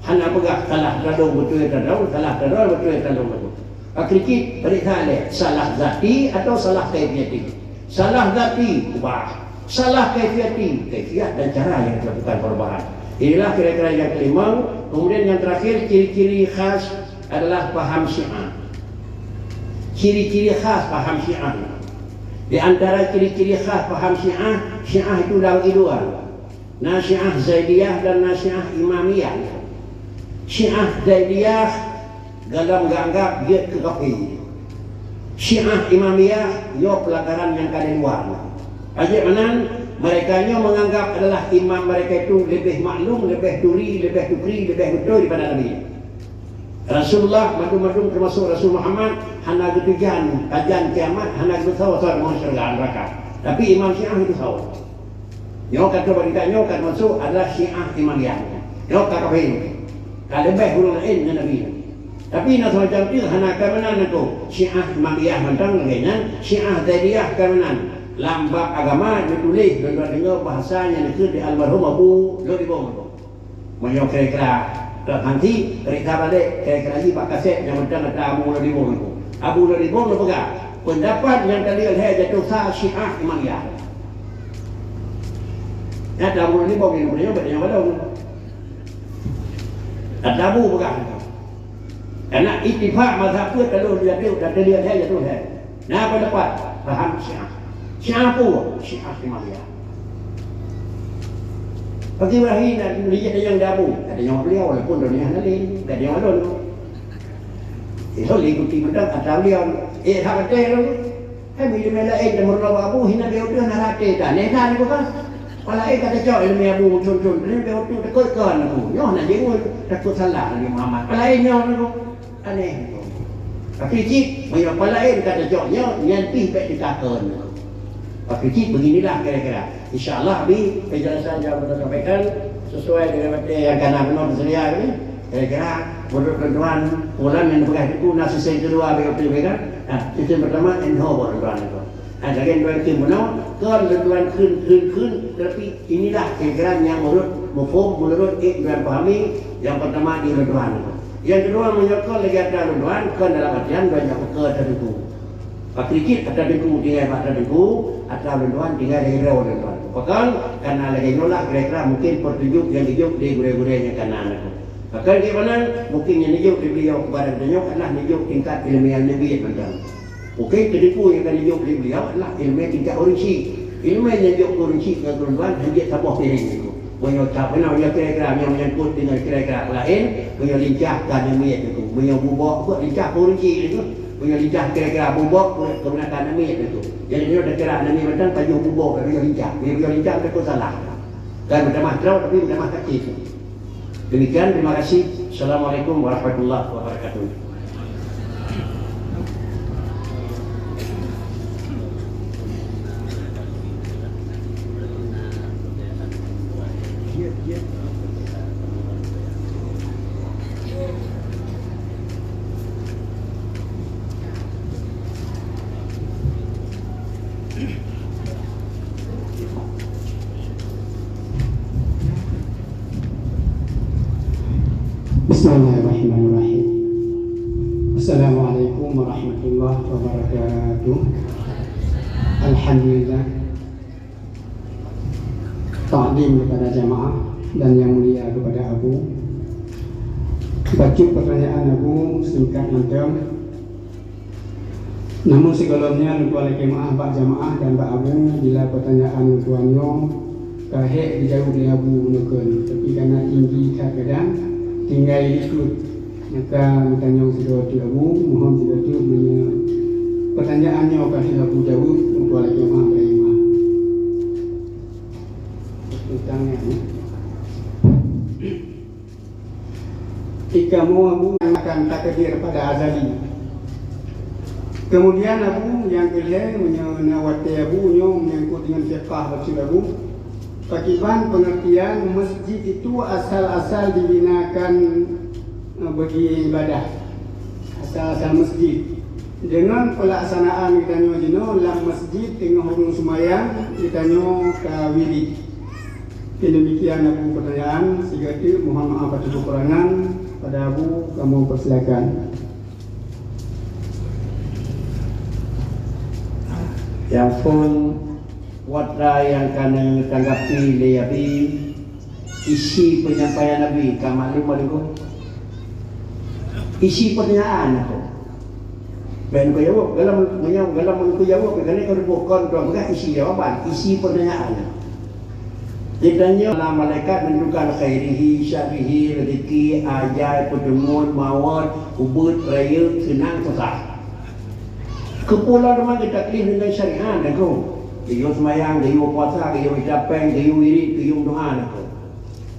Hana peugah salah tadong beutôi tadong, salah tadong beutôi tadong beutôi. Pakri cit, peuriksa lé, salah zati atau salah kaifiati. Salah zati, ubah. Salah kaifiati, kaifiat dan cara yang dilakukan perubahan. Inilah kira-kira yang kelima. Kemudian yang terakhir, ciri-ciri khas adalah paham Syiah. Ciri-ciri khas paham Syiah. Di antara ciri-ciri khas paham Syiah, Syiah itu dibagi dua. Na Syiah Zaidiyah dan na Syiah Imamiyah. Syiah Zaidiyah golom geuanggap jeuet keu kafé. Syiah Imamiyah nyoe pelanggaran nyang ka di luwa. Ajaran meunan, mereka nyoe menganggap adalah imam mereka itu lebih maklum, lebih turi, lebih tukri, lebih beutôi daripada Nabi. Rasulullah mandum-mandum, termasuk Rasul Muhammad, hana geutujan, tajan kiamat, hana geuteusawa-sawa deungon syeuruga neuraka. Tapi imam Syiah geuteusawa. Nyoe ka trok bak tingkat nyoe ka masuk adalah Syiah Imamiyah. Nyoe ka kafé. Ka leubeh ureueng laén ngon Nabi. Tapi na semacam tu hana ka meunan aku. Syiah Imamiyah mantong lagèe nyan, Syiah Zaidiyah ka meunan. Lam bab agama neutuléh, lôn deungoe bahasa nyang dikeue di almarhum Abu Lholiebong. Meunyoe kira-kira, Tuan Hansi, peuriksa balek, kira-kira jih bak kaset nyang mantong ata Abu Lholiebong nyoe. Abu Lholiebong nyoe peugah, pendapat nyang tadi lhèe jatuh sa Syiah Imamiyah. Nyata Abu Lholiebong nyoe, nyoe, nyoe, nyoe, Ata Abu peugah. Karena ittifak mazhab pun tadi jatuh, dan tadi lhèe jatuh lhèe. Na pendapat, paham Syiah. Syiah apa? Syiah Imamiyah. Bagi Ibrahim dan Rijal yang dabu, kata nyawa beliau, walaupun dunia lain, kata nyawa lon. Itu ikuti betul kata beliau. Eh, hak betul tu. Hai, bila mela eh, dan murla babu, hina dia udah nak rate dah. Neh dah ni bukan. Pala eh kata cok, ilmu abu, cun-cun. Ni dia udah tekut kan aku. Nyoh nak jenguk, takut salah Nabi Muhammad. Pala eh nyoh ni. Aneh. Tapi cit, meunyoe peue laén ka tacok nyoe, nyan pih bèk teutakon. Tapi cit, beginilah kira-kira. Insya Allah, di penjelasan yang kita sampaikan, sesuai dengan materi yang ka na bunoe teusedia tadi, kira-kira Menurut tuan-tuan, pulan nyang peugah itu na sisi kedua bagi peugah. Nah, sisi pertama, inho buat tuan-tuan itu. Nah, lagèe tuan itu meunoe, kon tuan kheun, kheun, kheun, tapi inilah kira-kira nyang menurut mufhum, menurut ik tuan pahami, yang pertama di tuan itu. Yang kedua, meunyoe kon lagèe tuan-tuan, kon dalam artian tuan nyang peugah tadi itu. Pakriket atra teungku tinggai bak atra teungku, atra ulôn tuan tinggai di droe ulôn tuan. Pakon, kana lagèe nyoe lah kira-kira mungkin peutunjuk nyang geujok di gurèe-gurèe nyang kana nyan. Pakon di mana, mungkin nyang neujok di beliau kepada geutanyoe adalah neujok tingkat ilmiah nyang biet mantong. Mungkin keu teungku nyang ka neujok di beliau adalah ilmiah tingkat ureueng chik. Ilmiah nyang jok ureueng chik ngon ulôn tuan, hanjeuet saboh piring teungku. Meunyoe cap, meunyoe kira-kira nyang menyangkut dengan kira-kira laén, meunyoe lincah ka neumiet teungku. Meunyoe bubok, kok lincah keu ureueng chik teungku. Meunyoe lincah kira-kira bubok, kok keunan ka neumiet teungku. Jadi, meunyoe kira neumiet mantong, pajoh bubok, tapi meunyoe lincah. Meunyoe lincah, takot salah. Kan meutamah trok, tapi meutamah kaki. Demikian, terima kasih. Assalamualaikum warahmatullahi wabarakatuh. Bismillahirrahmanirrahim. Assalamualaikum warahmatullahi wabarakatuh. Alhamdulillah. Takdim kepada jamaah dan yang mulia kepada Abu. Bacut pertanyaan Abu singkat mantong. Namun sigohlom nyan lôn tuan lakèe meu'ah bak jamaah dan bak Abu bila pertanyaan lôn tuan nyoe ka hék jijaweueb lé Abu meunyoe kheun, tapi kana tinggi that kadang tinggai likot. Maka meutanyong sidroe teuk Abu, mohon sidroe teuk meunyoe pertanyaan nyoe ka lheueh Abu jaweueb, lôn tuan lakèe meu'ah bak jamaah. Utang nyan, ya. Di kamoe Abu akan takdir pada azali. Kemudian Abu nyang keulhèe, meunyoe na watèe Abu nyoe menyangkut dengan fiqah bacut Abu, pakiban pengertian masjid itu asal-asal dibinakan, eh, bagi ibadah. Asal-asal masjid. Dengan pelaksanaan geutanyoe jinoe lam masjid teungoh ureueng seumayang, geutanyoe ka wirit. Mungkin demikian Abu pertanyaan, sigoe teuk mohon maaf atas kekurangan. Pada Abu, kamoe persilakan. Nyang phôn, watra nyang ka neutanggapi lé Abi, isi penyampaian Abi ka maklum, Abi, ko? Isi pertanyaan ko. Bèk neukujaweueb, dalam, meunyoe dalam neukujaweueb, keuneuk ka ruboh kon droe peugah isi jawaban, isi pertanyaan. Geutanyoe na malaikat menentukan khairihi, syarrihi, rezeki, ajai, peuteumon, mawöt, ubeut, rayeuk, seunang, susah. Keupeue lom teuma geutaklif deungon syariat, Teungku? Geuyue seumayang, geuyue puasa, geuyue ija péng, geuyue wirit, geuyue meudoa, Teungku.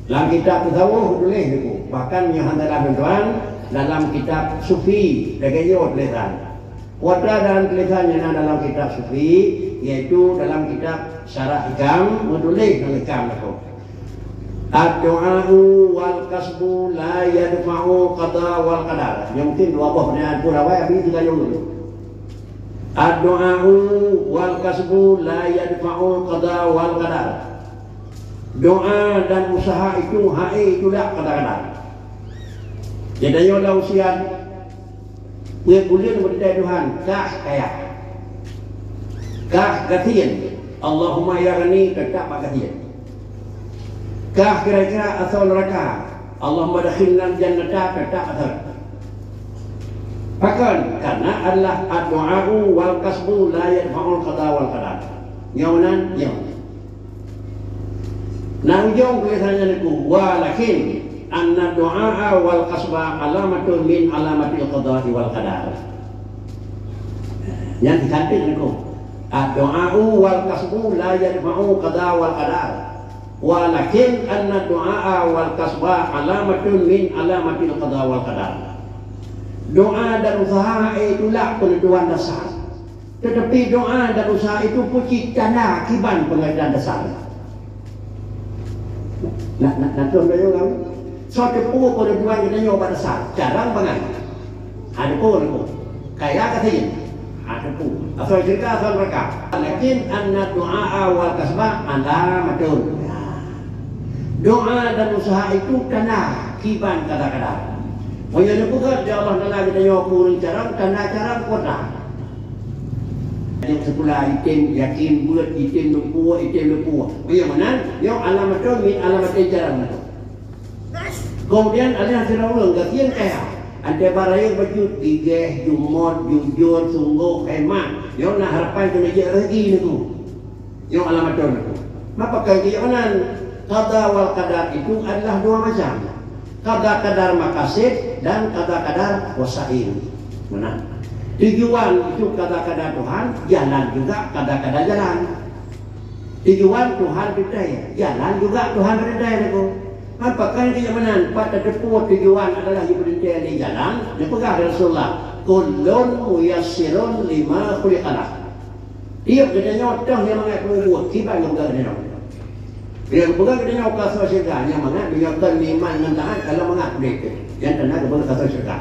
Lam kitab tasawuf geutuléh, Teungku. Bahkan nyoe hana salah, Teungku, dalam kitab sufi, lagèe nyoe tulésan. Watra dan tulésan nyang na dalam kitab sufi, yaitu dalam kitab Syarah Hikam, meutuléh ngon hikam lakoe. Ad-du'a'u wal kasbu la yadfa'u qada wal qadar. Nyoe mungkin dua boh pertanyaan pun awai, Abi, kita jaweueb dulu. Ad-du'a'u wal kasbu la yadfa'u qada wal qadar. Doa dan usaha itu hana itulak qada qadar. Jadi, ayolah usian. Peue buleuen meudesya Tuhan, kah kaya. Kah gasien. Allahumma ya ghani, teutap bak gasien. Kah kira-kira asoe neuraka. Allahumma adkhilnal jannata, teutap asoe. Pakon? Karena adalah ad-du'a'u wal kasbu la yadfa'ul qada wal qadar. Nyoe meunan, nyoe. Na ujong tulésan nyan, Teungku, walakin anna du'a wal kasba alamatun min alamatil qada'i wal qadar. Nyan dikantik, Teungku. Ad-du'a'u wal kasbu la yadfa'u qada wal qadar. Walakin anna du'a wal kasba alamatun min alamatil qada wal qadar. Doa dan usaha, eh, itulah penentuan dasar. Tetapi doa dan usaha itu pun cit tanda akiban pengajaran dasar. Nak, nak, nak tuan dayung kamu? Soe teupeu peureujuangan geutanyoe bak dasar, carông bangai. Hana teupeu lagoe. Kaya ka sajan. Hana teupeu. Asoe syeuruga, asoe neuraka. Lakin anna du'a wal kasba alamatun. Doa dan usaha itu tanda kiban kada-kada. Meunyoe neupeugah di Allah Taala geutanyoe keu ureueng carông, tanda carông kuasa. Nyang sikula item yakin beuet, item lumpur, item lumpur. Meunyoe meunan, nyoe alamatun min alamatil carông. Keumudian, aléh sidroe ureueng gasien kaya, antée barayek bacut, bigeh, jumôt, jujur, sunggoh, hemat, nyoe na harapan keuneuk jeuet rezeki nyoe. Nyoe alamat nyoe. Maka keu jih meunan, qada wal qadar itu adalah dua macam. Qada qadar maqasid dan qada qadar wasail. Meunan. Tujuan itu qada qadar Tuhan, jalan juga qada qadar jalan. Tujuan Tuhan teuntée, jalan juga Tuhan teuntée lagoe. Maka kan jih meunan, pat tateupeue tujuan adalah jipeuteuntée lé jalan, neupeugah lé Rasulullah, "Kullun muyassarun lima khuliqa lah." Tiep geutanyoe toh nyang mangat peubuet, kiban geupeugah geutanyoe. Bila geupeugah geutanyoe ka asoe syeuruga, nyang mangat meunyoe kon iman ngon taat, ka lom mangat udép. Nyang teuntée geupeugah ka asoe syeuruga.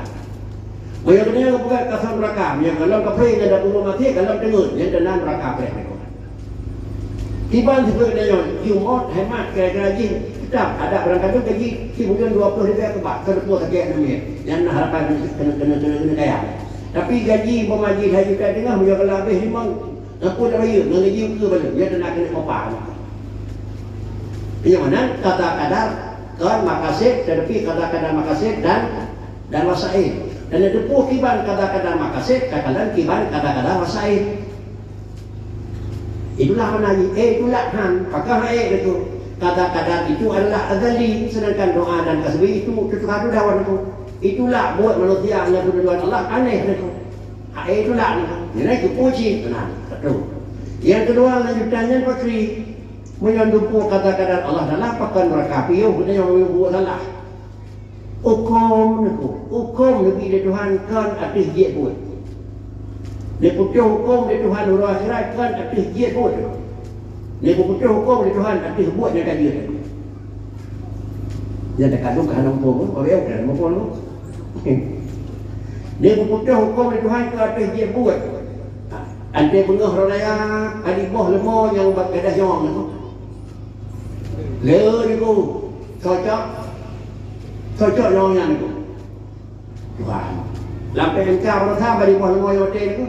Meunyoe geutanyoe geupeugah ka asoe neuraka, meunyoe ka lom kafé ngon dapur maté, ka lom teungeut, nyang teuntée neuraka preh. Kiban sifeuet geutanyoe, jumôt, hemat, kira-kira jih, teutap, adak barangkapeue gaji, sibuleuen dua ploh ribèe keubah, keuneuk sakét aneuk miet. Nyang na harapan keuneuk, keuneuk, keuneuk, keuneuk kaya. Tapi gaji umpama jih lhèe juta teungoh, meunyoe ka habéh limong, Teupeu tabayeue ngon gaji ukeue balu, nyan teuntée keuneuk kopa. Nyang meunan qada qadar kon maqasid, tetapi qada qadar maqasid dan, dan wasail. Dan neuteupeue kiban qada qadar maqasid, takalon kiban qada qadar wasail. Itulah makna jih, eh, itulah han, pakon han, eh, itu. Qada qadar itu adalah azali, sedangkan doa dan tasbih itu teuka dawan itu. Itulah buet manusia nyang keudua Allah aneh itu. Hai, itulah ni. Nyan keuh puji. Nah, satu. Nyang keudua, lanjutan nyan pakri. Meunyoe neuteupeue qada qadar Allah Taala, pakon neuraka piôh geutanyoe meunyoe buet salah. Hukôm nyoe, hukôm neubi lé Tuhan kon ateueh jeuet buet. Neuputôh hukôm lé Tuhan uroe akhirat kon ateueh jeuet buet. Neuputôh hukôm lé Tuhan ateueh buet nyang ka jeuet. Nyang teuka dum ka hana muphom, oh, ya, ka hana muphom. Dia geuputôh hukôm lé Tuhan keu ateueh jih buet. Antée beungoh raya, ka jiboh leumô nyang bak gadôh nyawöng nyan. Le niku, cocok. Cocok nyawöng nyan niku. Tuhan. Lam P M K baroesa ka jiboh leumô nyang maté niku.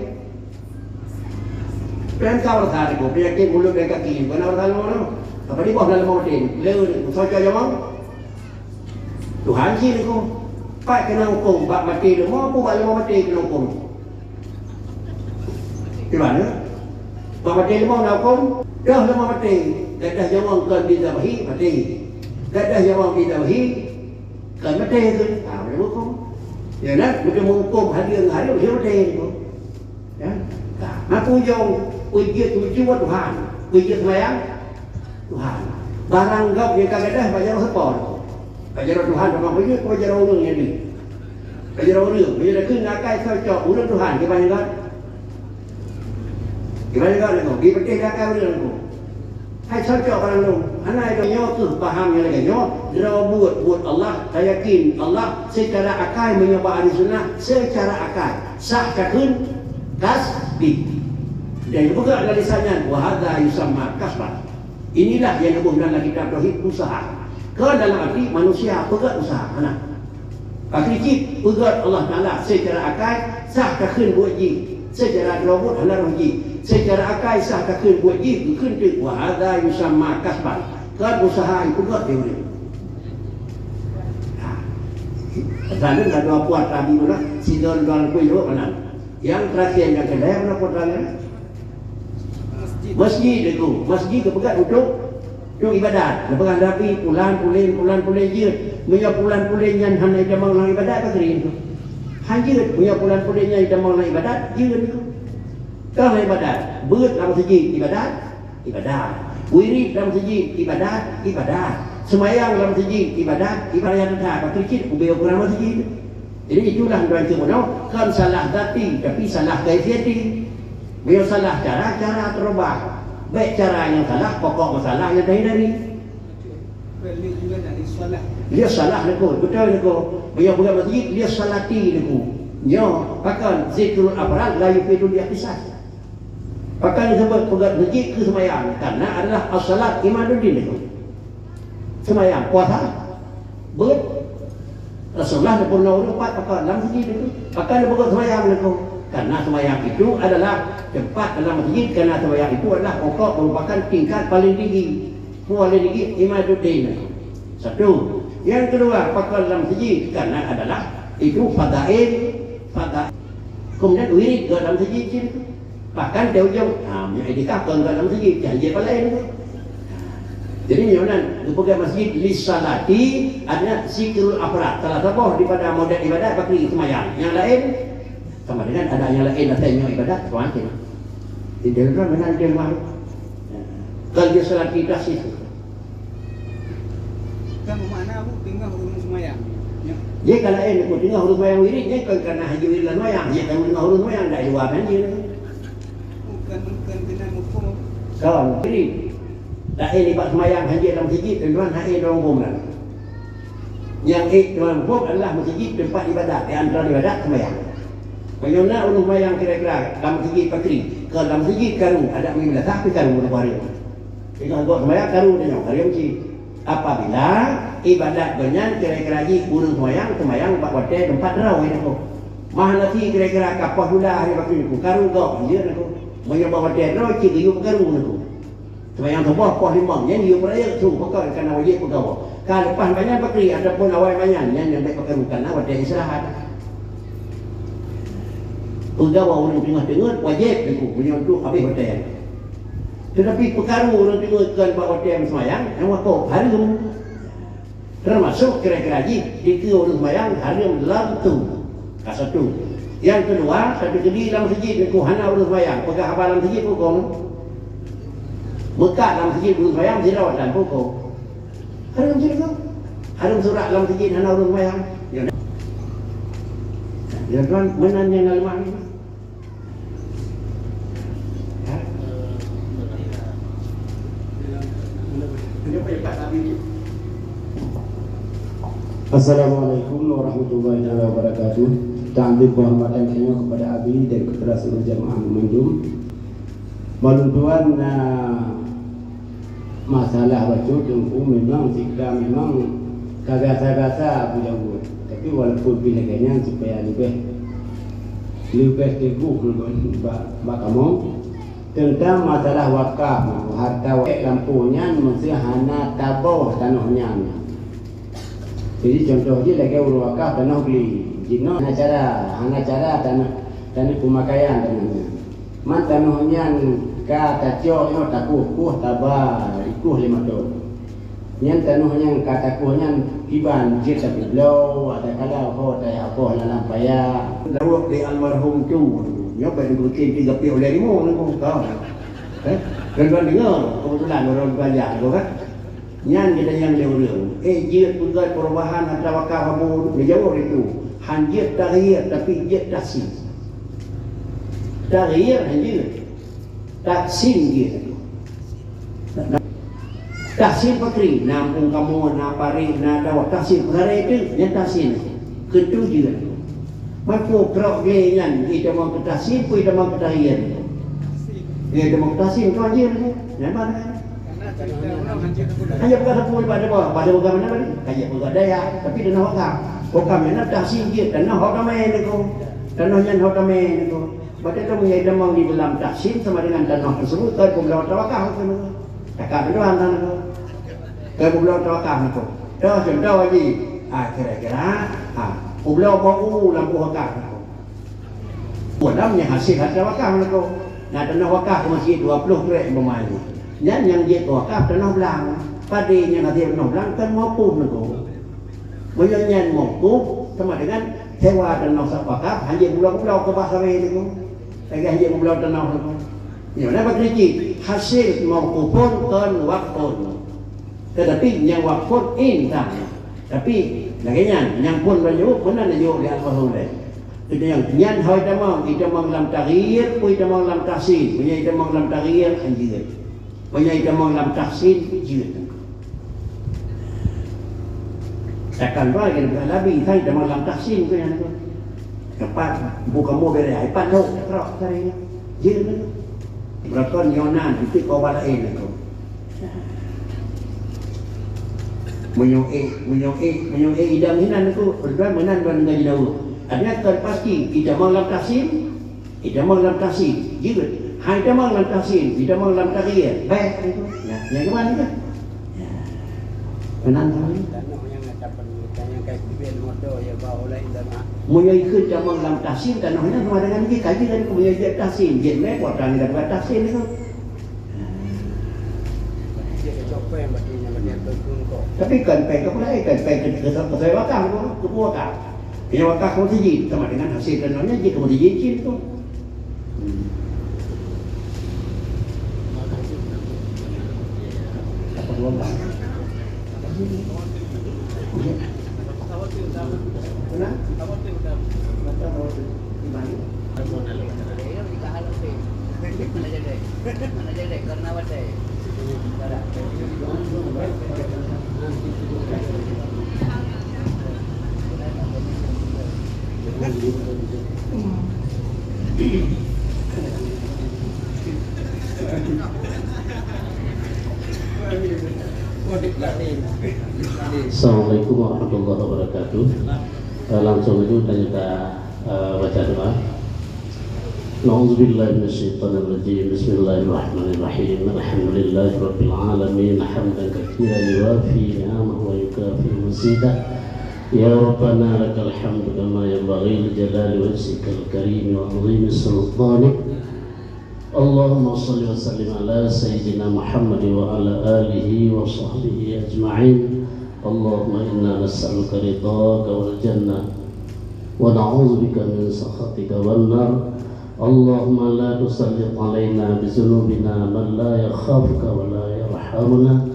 P M K baroesa niku, penyakit mulut dan kaki, bukan baroesa leumô tu. Apa jiboh leumô maté niku. Le niku, cocok nyawöng. Tuhan cit hukôm. Pat keuneuk hukôm, bak maté leumô, peue bak leumô maté keuneuk hukôm? Di mana? Bak maté leumô na hukôm, dah leumô maté, gadôh nyawöng kon jidhabahi, maté. Gadôh nyawöng jidhabahi, kon maté keuh. Ha, boleh hukôm. Ya, nah, beutôi meuhukôm hadir ngon hadir, dia maté hukôm. Ya. Nah, maka ujong, peue jeuet tuju Tuhan, peue jeuet seumayang Tuhan. Barang gob nyang ka gadôh bak jaroe sapo? Bak jaroe Tuhan, teuma peue jeuet bak jaroe ureueng nyan deuh? Bak jaroe ureueng, meunyoe takheun akai cocok ureueng Tuhan, kiban nyan gob? Kiban nyan gob lagoe, geupeuteh akai ureueng lagoe. Hai cocok barang nyoe. Hana, nyoe keuh paham nyang lagèe nyoe. Droe buet, buet Allah, tayakin Allah seucara akai meunyoe bak ahli sunnah, seucara akai. Sah takheun kasbi. Dan geupeugah lam lisan nyan, "Wa hadza yusamma kasban." Inilah nyang geuboh nan lam kitab tauhid usaha. Kon dalam arti manusia peugöt usaha, hana. Pakri cit peugöt Allah Taala seucara akai sah takheun buet jih, seucara droe buet hana roh jih. Seucara akai sah takheun buet jih, geukheun teuk, "Wa hadza yusamma kasban." Kon usaha nyang peugöt lé ureueng. Ha. Zaleuem ka dua puan tadi meunan, sidroe dua leubeh jaweueb meunan. Nyang terakhir nyang keudeh meunan puan tadi. Masjid itu, masjid geupeugöt untuk Untuk ibadat, neupeugah Nabi, pulan, pulen, pulan, pulen jeuet. Meunyoe pulan, pulen nyan hana jitamong lam ibadat, pakri nyan? Han jeuet. Meunyoe pulan, pulen nyan jitamong lam ibadat, jeuet nyan. Toh lam ibadat, beuet lam meuseujid, ibadat, ibadat. Wirid lam meuseujid, ibadat, ibadat. Seumayang lam meuseujid, ibadat, ibadat nyata, pakri cit ubé ukuran meuseujid. Jadi, itulah tuan ceumono, kon salah zati, tapi salah kaifiati. Meunyoe salah cara, cara teurubah. Bèk cara nyang salah, pokok masalah nyang tahindari. Dia salah neukô, beutôi neukô. Meunyoe peugah masjid, dia salati neukô. Nyoe pakon zikrul afrad la yufidu li ikhtisas. Pakon disebut peugah masjid keu seumayang, karena adalah as-salat imaduddin neukô. Seumayang, puasa, beuet. Rasulullah neupeurunoe ureuëng pat pakon lam masjid neukô. Pakon disebut seumayang neukô, karena seumayang itu adalah tempat dalam masjid, karena seumayang itu adalah pokok merupakan tingkat paling tinggi. Paling tinggi imaduddin. Satu. Yang kedua, pakon lam masjid, karena adalah itu fadail, fada-, kemudian wirid ke dalam masjid itu. Bahkan di ujung, ha, minyak itikaf kon dalam masjid, janji apa lain tu. Jadi nyoe nan, geupeugah masjid li salati, artinya zikrul afrad. Salah saboh daripada model ibadat bakri seumayang. Yang lain, sama dengan ada yang lain asai nyoe ibadat, tuan kena. Di dalam mana dia malu. Kalau dia salah kita sih. Kan makna aku tengah urung semayang. Ya. Dia kalau eh aku tengah urung semayang wirid, dia kan karena haji wirid lah semayang. Dia kan tengah urung semayang, dah dua kan dia. Bukan, bukan kena hukum. Kan wirid. Dah eh libat semayang haji dalam masjid, tuan hai dalam hukum lah. Nyang ék teuma muphom adalah meuseujid teumpat ibadat, di antara ibadat seumayang. Meunyoe na ureuëng seumayang kira-kira lam meuseujid pakri, keu lam meuseujid karu, adak meuibadat tapi karu ureuëng baréng. Singoh gok seumayang karu tanyoe, karu meuseujid. Apabila ibadat gobnyan kira-kira jih ureuëng seumayang, seumayang bak watée teumpat droe nyan. Mah nasi kira-kira ka poh hula hari waktu nyan, karu gok, jeuet nyan. Meunyoe bak watée droe, cit geuyue peukaru nyan. Seumayang suboh poh limong, nyan yue peuraya su, pakon kana wajéb peugawa. Ka leupah banyan pakri ataupun awai banyan, nyan nyang bèk peukaru kana watée istirahat. Peugawa ureuëng teungoh teungeut wajéb teungku, meunyoe tu habéh watée. Teutapi peukaru ureuëng teungeut kon bak watée meuseumayang, nyang wakôb hareuem. Termasuk kira-kira jih dikeue ureuëng seumayang hareuem lam tu. Ka satu. Nyang keudua, satu keudi lam meuseujid nyan ku hana ureuëng seumayang, peugah haba lam meuseujid hukôm. Meukat lam meuseujid ureuëng seumayang sidroe dan hukôm. Hareuem sidroe. Hareuem surat lam meuseujid hana ureuëng seumayang. Ya. Ya tuan, meunan nyang laleuman. Assalamualaikum warahmatullahi taala wabarakatuh. Takzim penghormatan kami kepada Abi dan kepada seluruh jamaah mandum. Malum tuan, ah, masalah bacut teungku memang sika memang ka gasa-gasa bujang buet. Tapi walaupun pih lagée nyan supaya leubeh, leubeh teguh bak, bak kamoe. Teuntang masalah wakaf, harta wakaf lampôh nyan meuseuh hana taboh tanoh nyan. Jadi contoh jih lagée ureuëng wakaf tanoh gli. Jinoe hana cara, hana cara tanoh, tanoh peumakaian tanoh nyan. Man tanoh nyan ka tacok nyoe takueh-kueh taba ikueh lima thon. Nyan tanoh nyang ka takueh nyan kiban jeuet tapubloe, ada kala ho tayah boh lam paya. Daweueb lé almarhum tu, nyoe bak dibutin tiga pih ulée limong nangku kau. Eh, tuan-tuan deungoe, keubeutulan ureuëng belajar tu kan. Nyan geutanyoe lé ureuëng, eh, jeuet peugöt perubahan harta wakaf Abu, neujaweueb lé tu. Han jeuet taghir, tapi jeuet tahsin. Taghir han jeuet. Tahsin jeuet. Tahsin pakri, na muphom kamoe, na parit, na dawah, tahsin peugah itu, nyan tahsin. Keu tu jeuet. Mako trok lé nyan, itamong keu tahsin, peue itamong keu taghir. Itamong keu tahsin, tu jeuet. Nyan mana? Hanya bukan sapu pada bawah, pada bukan mana tadi? Hanya bukan daya, tapi tanoh wakaf. Wakaf nyan tahsin jeuet, tanoh ho tamé niko. Tanoh nyan ho tamé niko. Berarti kamu nyai damang di dalam tahsin sama dengan tanoh tersebut, kau pun dapat tawakah tu. Cakap tu Tuhan sana tu. Kau pun dapat tawakah tu. Dah contoh lagi. Ha, kira-kira, ha, ubloe bau lampu wakaf tu. Dalam yang hasil harta wakaf tu. Nah, tanoh wakaf ke masjid dua puluh krek umpamanya. Nyan nyang jeuet wakaf tanoh blang. Padé nyang hasil tanoh blang kan mauquf tu. Meunyoe nyan mauquf sama dengan sewa tanoh sa wakaf, hana jeuet ubloe-ubloe keu bah sabe tu. Lagée hana jeuet ubloe tanoh tu. Nyoe na bak kritik, hasil mauqufun kon waqfun. Tetapi nyang waqfun intan. Tapi lagée nyan, nyang phon laju, meunan laju di almarhum laén. Itu nyang, nyan ho itamong, itamong lam taghir, peue itamong lam tahsin, meunyoe itamong lam taghir, han jeuet. Meunyoe itamong lam tahsin, jeuet. Takkan ba yang Nabi, hai tamong lam tahsin tu yang tu. Dapat buka mobil ya, ipat lo, trok tadi. Jin tu. Berakon yonan itu kau balain tu. Menyu'i, menyu'i, menyu'i idam hinan tu, berdoa menan ban ngaji dahulu. Ada kan pasti kita mau lam tahsin, Itamong lam tahsin, jeuet. Hai tamong lam tahsin, itamong lam tahsin. Baik, itu. Ya, yang ke mana tu? Ya. Tenang, tenang. Tanoh nyang na tapeun, nyang kai kuben moto, ya, ba ulai tanoh. Meunyoe ikheun tamong lam tahsin, tanoh nyan sama dengan jih, kaji kan meunyoe jeuet tahsin, jeuet mé kuatan dan buat tahsin itu. Tapi kan pèng ka pula, eh, kan pèng ke, ke, ke, ke wakaf, ke, ke wakaf. Nyang wakaf keu meuseujid, sama dengan hasil tanoh nyan jeuet keu meuseujid cit tu. Hmm. Apa dua belas? Mana? Assalamualaikum warahmatullahi wabarakatuh. Eh, langsung saja kita, eh, baca doa. A'udzubillahi minasyaitonirrajim. Bismillahirrahmanirrahim. Alhamdulillahirabbil alamin. Hamdan katsiran yuwafi ni'amahu wa yukafi'u mazidah. Ya Rabbana lakal hamdu kama yanbaghi li jalali wajhikal karim wa 'azimi sultanik. Allahumma shalli wa sallim ala sayyidina Muhammad wa ala alihi wa sahbihi ajma'in. Allahumma inna nas'aluka ridhaka wal jannah wa na'udzubika min sakhatika wan nar. Allahumma la tusallit alaina bi dzunubina man la yakhafuka wa la yarhamuna.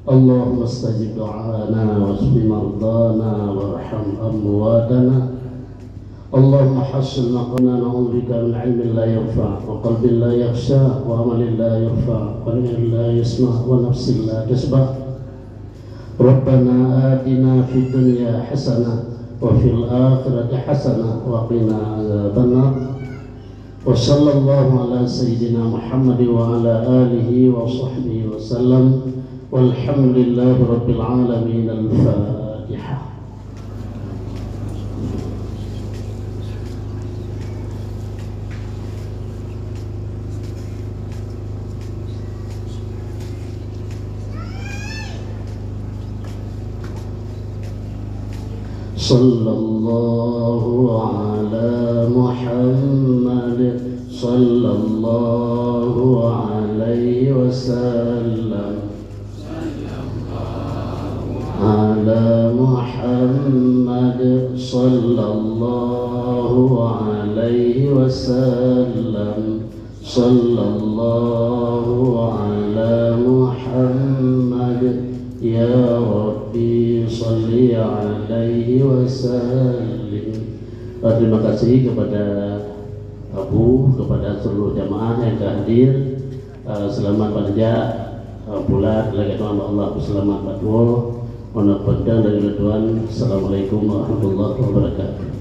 Allahumma stajib du'ana washfi mardana warham amwatana. Allahumma hassin maqamana, na'udzubika min ilmin la yanfa', wa qalbin la yakhsha, wa amalin la yurfa', wa 'ainin la yusma', wa nafsin la tasyba'. Rabbana atina fid dunya hasanah, wa fil akhirati hasanah, wa qina adzabannar. Wa sallallahu ala sayyidina Muhammad wa ala alihi wa sahbihi wa sallam. Walhamdulillahi rabbil alamin. Al-Fatihah. Sallallahu ala Muhammad, sallallahu alaihi wasallam. Ala Muhammad, sallallahu alaihi wasallam. Sallallahu ala Muhammad, ya Rabbi salli alaihi wasallim. Ah, terima kasih kepada Abu, kepada seluruh jamaah yang telah hadir. Ah, selamat bekerja, ah, bulat, lagèe doa Allah selamat buat. Mohon panjang dari Tuhan. Assalamualaikum warahmatullahi wabarakatuh.